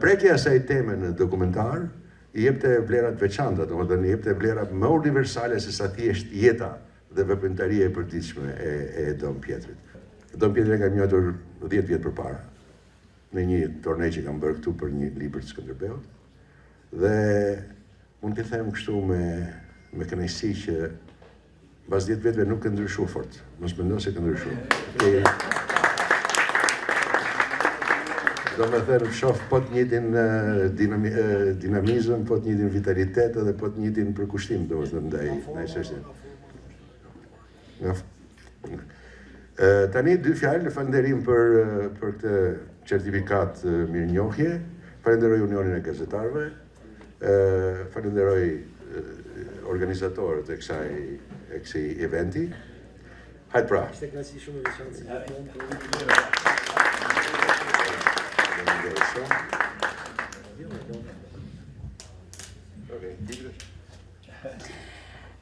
prekja e asaj teme në dokumentar, i jepte vlera të veçanta, domethënë, i jepte vlera më universale se sa thjesht jeta dhe veprimtaria e përditshme e, e Dom Pjetrit. Dom Pjetrin e kam njohur 10 vjet përpara, në një turne që kam bërë këtu për një libër të Skënderbeut, dhe mund t'i them kështu me, me kënaqësi që Mbas 10 vjetëve nuk ke ndryshuar fort. Mos mendo se ke ndryshuar. Ke Domethënë, shof po të njëjtin dinamizëm, po të njëjtin vitalitet edhe po të njëjtin përkushtim, domethënë, ndaj, ndaj çështjes. Nga Tani dy fjalë falënderim për për këtë certifikatë mirënjohje. Falënderoj Unionin e Gazetarëve, Falënderoj organizatorët e kësaj e kësaj eventi. Hajt pra. Ishte kënaqësi shumë e veçantë si gjithmonë.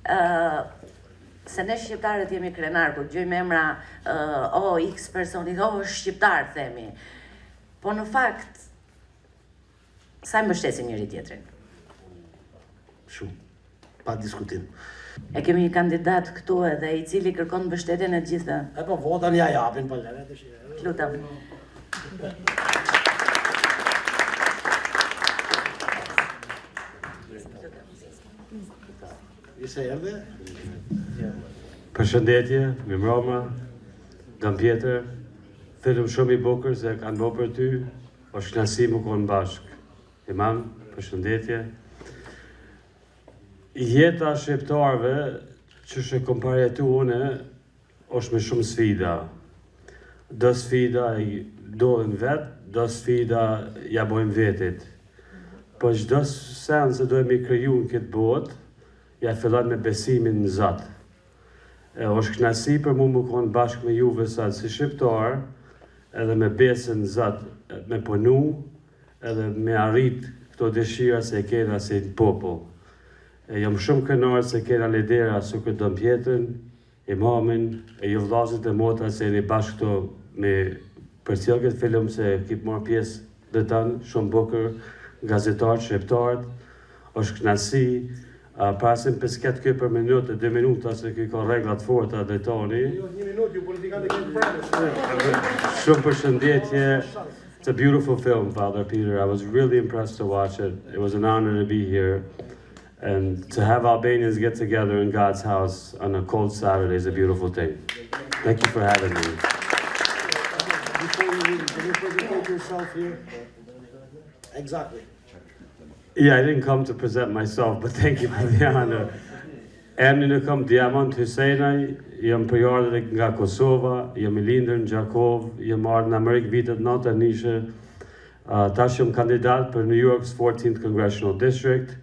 Ë se ne shqiptarët jemi krenar kur dëgjojmë emra uh, o X personi, o shqiptar themi. Po në fakt Sa e mbështesim njëri tjetrin? Shumë. Pa diskutim. E kemi një kandidat këtu edhe i cili kërkon mbështetjen e të gjithëve. E po votën ja japin po lëre tash. Lutem. Mirë se erdhe. Përshëndetje, mirëmbrëma. Dom Pjetër, film shumë i bukur se kanë bo për ty. Osht knaqsi me konë bashkë. Imam, përshëndetje. Jeta e shqiptarëve, qysh e kom përjetu une, është me shumë sfida. Do sfida i ndodhin vetë, do sfida ja bojmë vetit. Po çdo sen se dojmë me kriju në këtë botë, ja fillon me besimin në Zot. E osht knaqsi për mu me konë bashkë me juve sot si shqiptar, edhe me besën në Zot. me punu edhe me arrit këto dëshira se e kena si popull. E jam shumë kënaqë se kena lidera sikur Dom Pjetrin, Imamin, e ju vllazët e motrat se jeni bashkë këtu me përcjell këtë film se ki marrë pjesë Dritan, shumë bukur, gazetarët shqiptarët, është kënaqësi, para se më pesket ky për minutë, dy minuta, se ky ka rregulla të forta Dritani. Jo, një minutë, ju politikanët e keni premës. Shumë përshëndetje. It's a beautiful film, Father Peter. I was really impressed to watch it. It was an honor to be here. And to have Albanians get together in God's house on a cold Saturday is a beautiful thing. Thank you for having me. Before you leave, can you present yourself here? Exactly. Yeah, I didn't come to present myself, but thank you for the honor. Emnin e kam Diamant Hysejnaj, jam prejardhje nga Kosova, jam i lindur në Gjakovë, jam ardhur në Amerikë vitet 91-shë. Uh, tash jam kandidat për New York's 14th Congressional District.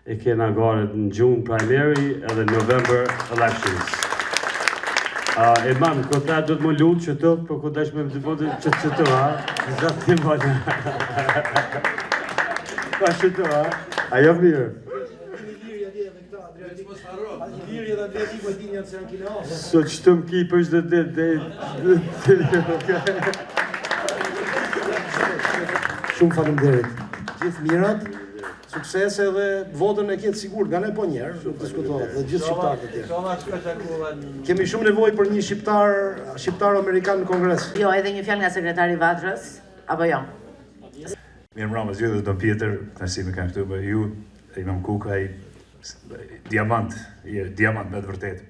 E kena garët në June primary edhe November elections. Uh, imam, ko tha do të më lutë që të, po ko dash me të bëtë që që të, ha? Zatë të më Pa që të, ha? A jo mirë? So që të më ki për çdo ditë dhe... Shumë faleminderit. Gjithë mirat. Suksese dhe votën e ke të sigurt nga ne po njerë, nuk diskutohet dhe gjithë shqiptarët e tjerë. Kemi shumë nevojë për një shqiptar, shqiptar amerikan në Kongres. Jo, edhe një fjalë nga sekretari i Vatrës, apo jo? Mirëmbrëma të gjithëve, Don Pjetër, kënaqësi me kanë këtu me ju, Imam Kukaj, diamant, je diamant me të vërtetë.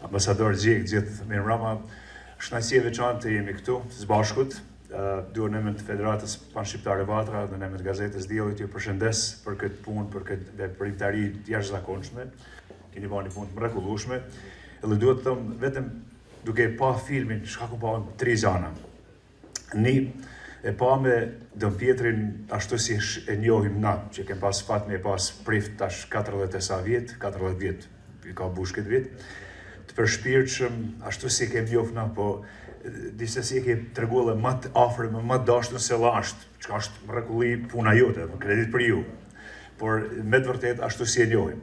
Ambasador Gjek, gjithë mirëmbrëma. Është kënaqësi e veçantë të jemi këtu, së bashkut. Dua në emër të Federatës Panshqiptare Vatra dhe në emër të Gazetës Diellit ju përshëndes për këtë punë, për këtë veprimtari të jashtëzakonshme. Keni bërë një punë të mrekullueshme. Edhe duhet të them vetëm duke pa filmin, çka ku pa tri gjana. Ni e pamë Dom Pjetrin ashtu si e njohim na, që kem pas fat me pas prift tash 40 e sa vjet, 40 vjet i ka mbush këtë vit, të përshpirtshëm, ashtu si e kem njoft na, po disi si e ke tregu edhe ma të afërm, ma të dashtun se është, çka është mrekulli puna jote, më kredit për ju. Por me të vërtet ashtu si e njohim.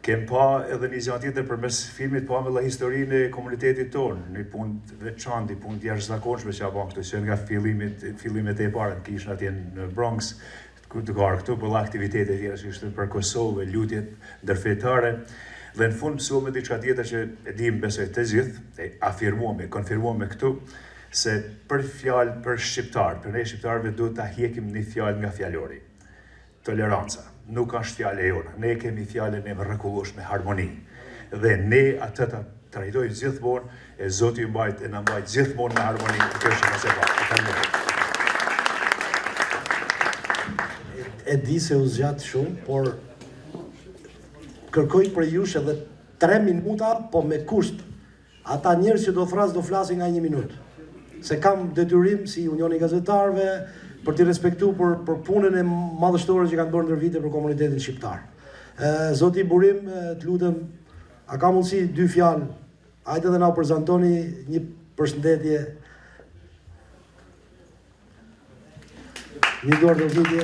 Kem pa edhe një gjë tjetër përmes filmit pamë edhe historinë e komunitetit tonë, një punë të veçantë, një punë të jashtëzakonshme që a bën këtu, që nga fillimet, fillimet e para në kishën atje në Bronx, ku të ka këtu, po edhe aktivitete tjera që ishte për Kosovë, lutjet ndërfetare. Dhe në fund mësuam edhe diçka tjetër që e dim besoj të gjithë, e afirmuam, e konfirmuam këtu, se për fjalë për shqiptarë, për ne shqiptarëve duhet ta hjekim një fjalë nga fjalori. Toleranca nuk është fjalë e jona. Ne kemi fjalën e mrekullueshme harmoni. Dhe ne atë ta trajtojmë gjithmonë e Zoti ju mbajt e na mbajt gjithmonë në harmoni. Kjo është më e parë. Faleminderit. E di se u zgjat shumë, por kërkoj prej jush edhe 3 minuta, po me kusht Ata njerëz që do thërras do flasin nga një minutë. Se kam detyrim si Unioni i Gazetarëve për t'i respektu për për punën e madhështore që kanë bërë ndër vite për komunitetin shqiptar. Ë zoti Burim, të lutem, a ka mundësi dy fjalë? Hajde dhe na u prezantoni një përshëndetje. Një duartrokitje.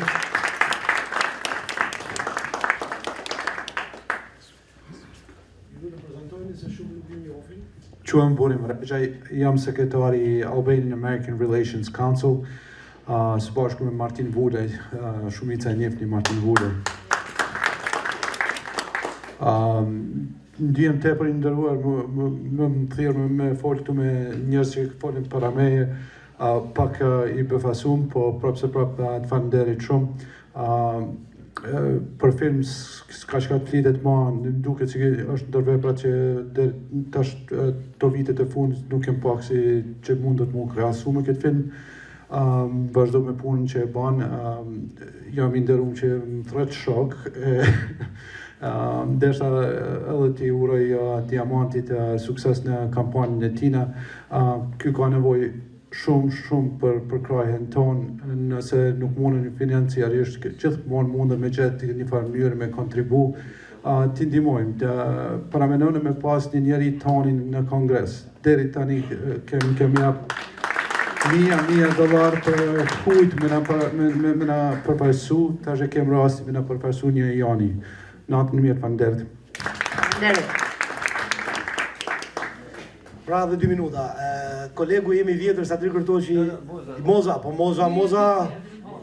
Ju lutem prezantoheni se shumë nuk ju njohin. Quhem Burim Rexhaj, jam sekretar i Albanian American Relations Council, uh, së bashku me Martin Vulaj, uh, shumica e njihni Martin Vulaj. Um, ndihem tepër i nderuar më më më, më thirr me, me fol këtu me njerëz që folën para meje, uh, pak uh, i befasum, po prapë se prapë uh, të faleminderit shumë. Uh, për film s'ka çka të flitet ma, më duket që është ndër veprat që dhe tash këto vitet e fundit nuk kem pa si që mundet mu krahasu me këtë film. Um, vazhdo me punën që e ban, um, jam i nderum që më thret shok, e, um, derisa edhe t'i uroj uh, Diamantit uh, sukses në kampanjën e tina, uh, ky ka nevojë shumë shumë për përkrahjen tonë, nëse nuk mundemi financiarisht, gjithmonë mundem me gjetë një farë mënyrë me kontribu, uh, t'i ndihmojmë. Të paramenoni me pas një njeri tonin në kongres. Deri tani kem kemi jap. Mija, mija dollar për hujt me na, me, me, me na përfaqësu, tash e kem rastin me na përfaqësu një Jani. Natën e mirë, faleminderit. Faleminderit. Pra dhe dy minuta. Kolegu im i vjetër Sadri Kërtoqi, Moza, po Moza, Moza,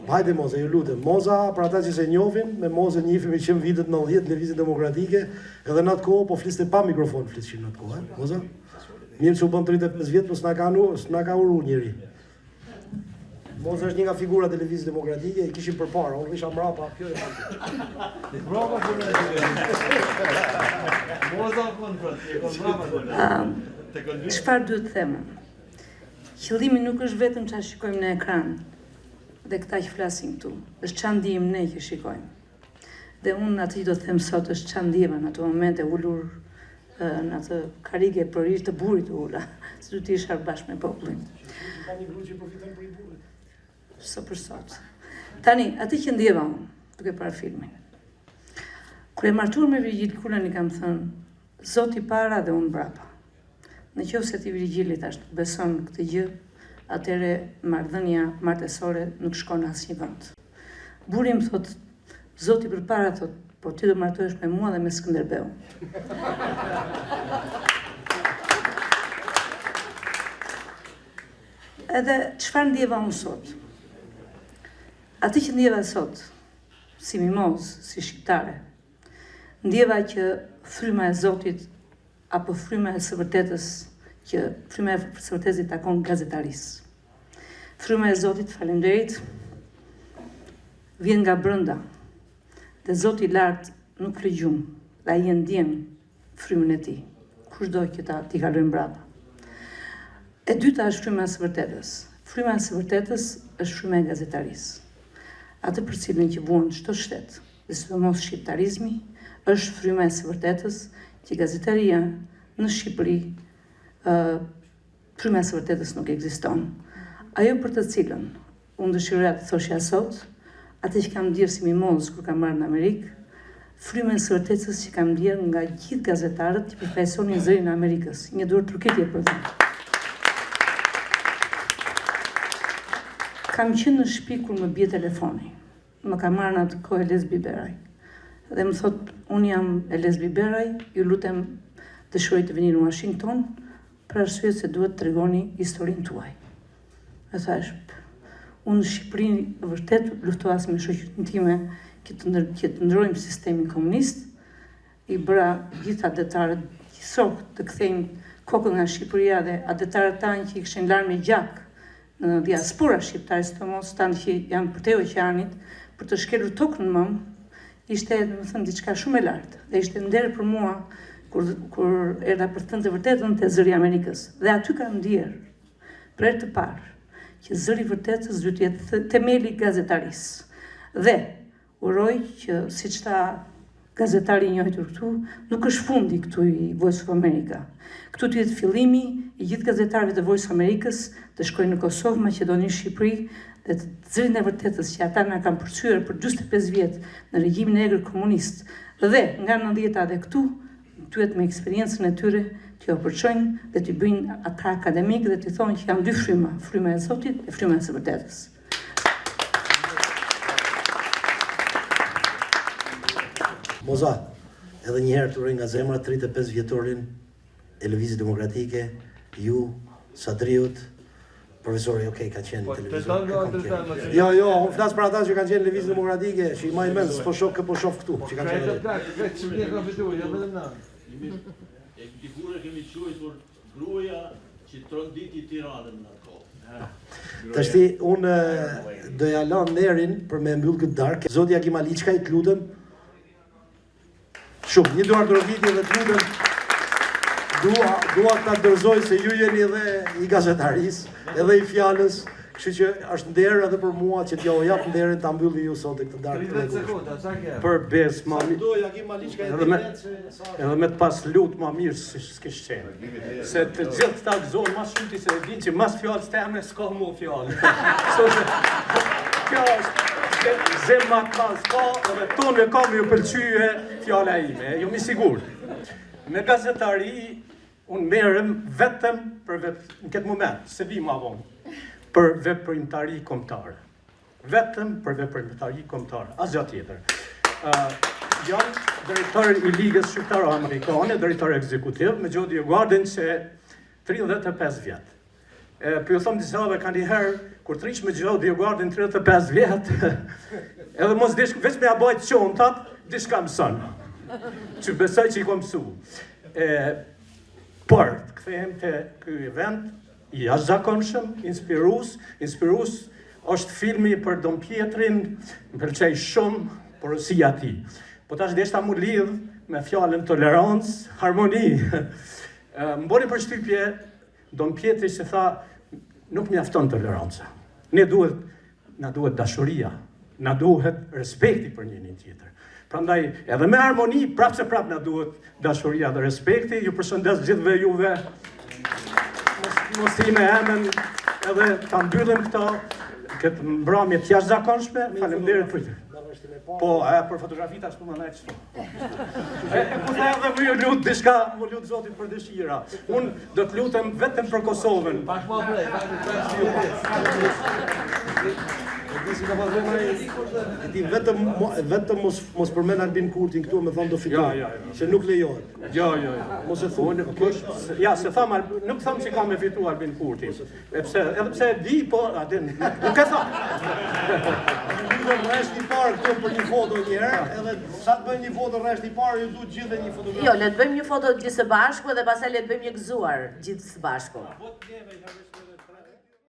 hajde Moza, ju lutem. Moza, për ata që s'e njohin, me Mozën njihemi që në vitet 90 në Lëvizjen Demokratike, edhe në atë kohë po fliste pa mikrofon flishin në atë kohë, eh? Moza? Mirë që u bën 35 vjet, po s'na ka nu, s'na ka uru njeri. Moza është një nga figurat e Lëvizjes Demokratike, e kishim përpara, unë isha mbrapa, kjo e pa. Mbrapa për në Moza kon pra, e kon mbrapa. Çfarë duhet të them? Qëllimi nuk është vetëm çfarë shikojmë në ekran dhe këta që flasin këtu, është çfarë ndiejmë ne që shikojmë. Dhe unë atë që do të them sot është ça ndjeva në ato momente ulur në atë karige për hir të burrit u ula, se duhet të isha bashkë me popullin. Ka një grua që përfiton prej burrit. Sot për sot. Tani, atë që ndjeva unë, duke parë filmin. Kur jam martuar me Virgjil Kulën i kam thënë, Zoti para dhe unë mbrapa. Në qoftë se ti Virgjil i thashë nuk beson këtë gjë, atëherë marrëdhënia martesore nuk shkon në asnjë vend. Burri më thotë, Zoti përpara thotë, po ti do martohesh me mua dhe me Skënderbeun. Edhe çfarë ndjeva unë sot? Atë që ndjeva sot, si mimozë, si shqiptare, ndjeva që fryma e Zotit apo fryma e së vërtetës që fryma e së vërtetës i takon gazetarisë. Fryma e Zotit, faleminderit, vjen nga brenda. Dhe Zoti i lartë nuk fle gjumë, dhe ai e ndjen frymën e tij. Kushdo që ta t'i kalojë mbrapa. E dyta është fryma e së vërtetës. Fryma e së vërtetës është fryma e gazetarisë. Atë për cilën që vuan çdo shtet, dhe sidomos shqiptarizmi, është fryma e së vërtetës që gazetaria në Shqipëri ë fryma e së vërtetës nuk ekziston. Ajo për të cilën unë dëshiroja të thoshja sot, atë që kam ndjerë si mimozë kur kam ardhur në Amerikë, frymën e së vërtetës që kam ndjerë nga gjithë gazetarët që përfaqësonin zërin e Amerikës, një duartrokitje për ta. Kam qenë në shtëpi kur më bie telefoni. Më ka marrë në atë kohë Elez Biberaj. Dhe më thotë, unë jam Elez Biberaj, ju lutem dëshiroj të vini në Washington, për arsye se duhet të tregoni historinë tuaj. E thashë, unë në Shqipëri vërtet luftova me shoqërinë time që të, ndër, që të ndërrojmë sistemin komunist, i bëra gjithë atdhetarët gjithsok të kthejnë kokën nga Shqipëria dhe atdhetarët tanë që i kishin larë me gjak në diaspora shqiptare, sidomos tanë që janë përtej oqeanit, për të shkelur tokën mëmë, ishte, domethënë, diçka shumë e lartë dhe ishte nder për mua kur kur erdha për të thënë të vërtetën te Zëri i Amerikës. Dhe aty kam ndier për herë të parë që zëri i vërtetës duhet të jetë themeli i gazetarisë. Dhe Uroj që, siç tha gazetari i njohur këtu, nuk është fundi këtu i Voice of America. Këtu të jetë fillimi i gjithë gazetarëve të Voice of Americës të shkojnë në Kosovë, Maqedoni, Shqipëri dhe të zërin e vërtetës që ata na kanë përcyer për 45 vjet në regjimin e egër komunist dhe nga 90-ta dhe këtu duhet me eksperiencën e tyre t'ju përçojnë dhe t'i bëjnë ata akademikë dhe t'i thonë që janë dy fryma, fryma e Zotit dhe fryma e së vërtetës. Moza, edhe një herë të uroj nga zemra 35 vjetorin e Lëvizjes Demokratike, ju, Sadriut, profesori, ok, ka qenë në po, televizion. Jo, jo, unë flas për ata që kanë qenë në Lëvizjen Demokratike, që i maj mend, s'po shoh kë po shoh këtu, po, që kanë qenë. Po, krejt që kanë fituar, jo vetëm na. E figurë kemi quajtur Gruaja që tronditi Tiranën në atë kohë. Tashti unë do ja lë nderin për me mbyll këtë darkë. Zoti Agim Aliçkaj, të lutem. Shumë, një duartrokitje dhe të lutem. Dua, dua ta dorëzoj se ju jeni edhe i gazetarisë, edhe i fjalës, kështu që është nder edhe për mua që t'jua jap nderin ta mbylli ju sot këtë darkë. 30 sekonda, sa ke? Për besë, ma mirë. Agim Aliçkaj edhe me edhe me të pas lut ma mirë S'kish qenë. Se të gjithë këta gëzohen ma shumë ti se e din që mas fjalës teme s'ka mu fjalë. Kjo është gëzim ma të madh s'ka edhe tonë ka me ju pëlqye fjala ime, jom i sigurt. Me gazetari, unë merrem vetëm për vetë në këtë moment, se vi ma vonë. Për veprimtari kombëtare. Vetëm për veprimtari kombëtare, asgjë tjetër. Ë jam drejtor i Ligës Shqiptaro-Amerikane, drejtor ekzekutiv me Joe DioGuardin që 35 vjet. E, po ju them disave kanjëherë, kur të rrish me Joe DioGuardin 35 vjet, edhe mos dish, veç me ja bajt çontat, diçka mëson. Që besoj që i kom mësu. E, por, të kthehem te ky event, i jashtëzakonshëm, inspirues, inspirues është filmi për Dom Pjetrin, më pëlqej shumë porosia e tij. Po tash deshta mu lidh me fjalën tolerancë, harmoni. Më boni përshtypje Dom Pjetri që tha nuk mjafton toleranca. Ne duhet na duhet dashuria, na duhet respekti për njërin tjetër. Prandaj edhe me harmoni, prapë se prapë na duhet dashuria dhe respekti. Ju përshëndes gjithëve juve. Mos mos i me emën edhe ta mbyllim këto këtë mbrëmje të jashtëzakonshme. Faleminderit për të. Po, e për fotografi tash po më ndaj kështu. E ku the edhe më ju lut diçka, më lut Zotin për dëshira. Unë do të lutem vetëm për Kosovën. Pak më prej, pak më prej. E ti vetëm vetëm mos mos përmend Albin Kurtin këtu me thonë do fitoj. Jo, jo, jo. Se nuk lejohet. Jo, jo, jo. Mos e thuaj. Unë kush, ja, se tham nuk tham që ka me fitu Albin Kurti. E pse, edhe pse e di, po, a din, nuk e tham. Lutem rresht i parë këtu për një foto një herë, edhe sa të bëjmë një foto rresht i parë, ju duhet gjithë një fotografi. Jo, le të bëjmë një foto gjithë së bashku dhe pastaj le të bëjmë një gëzuar gjithë së bashku.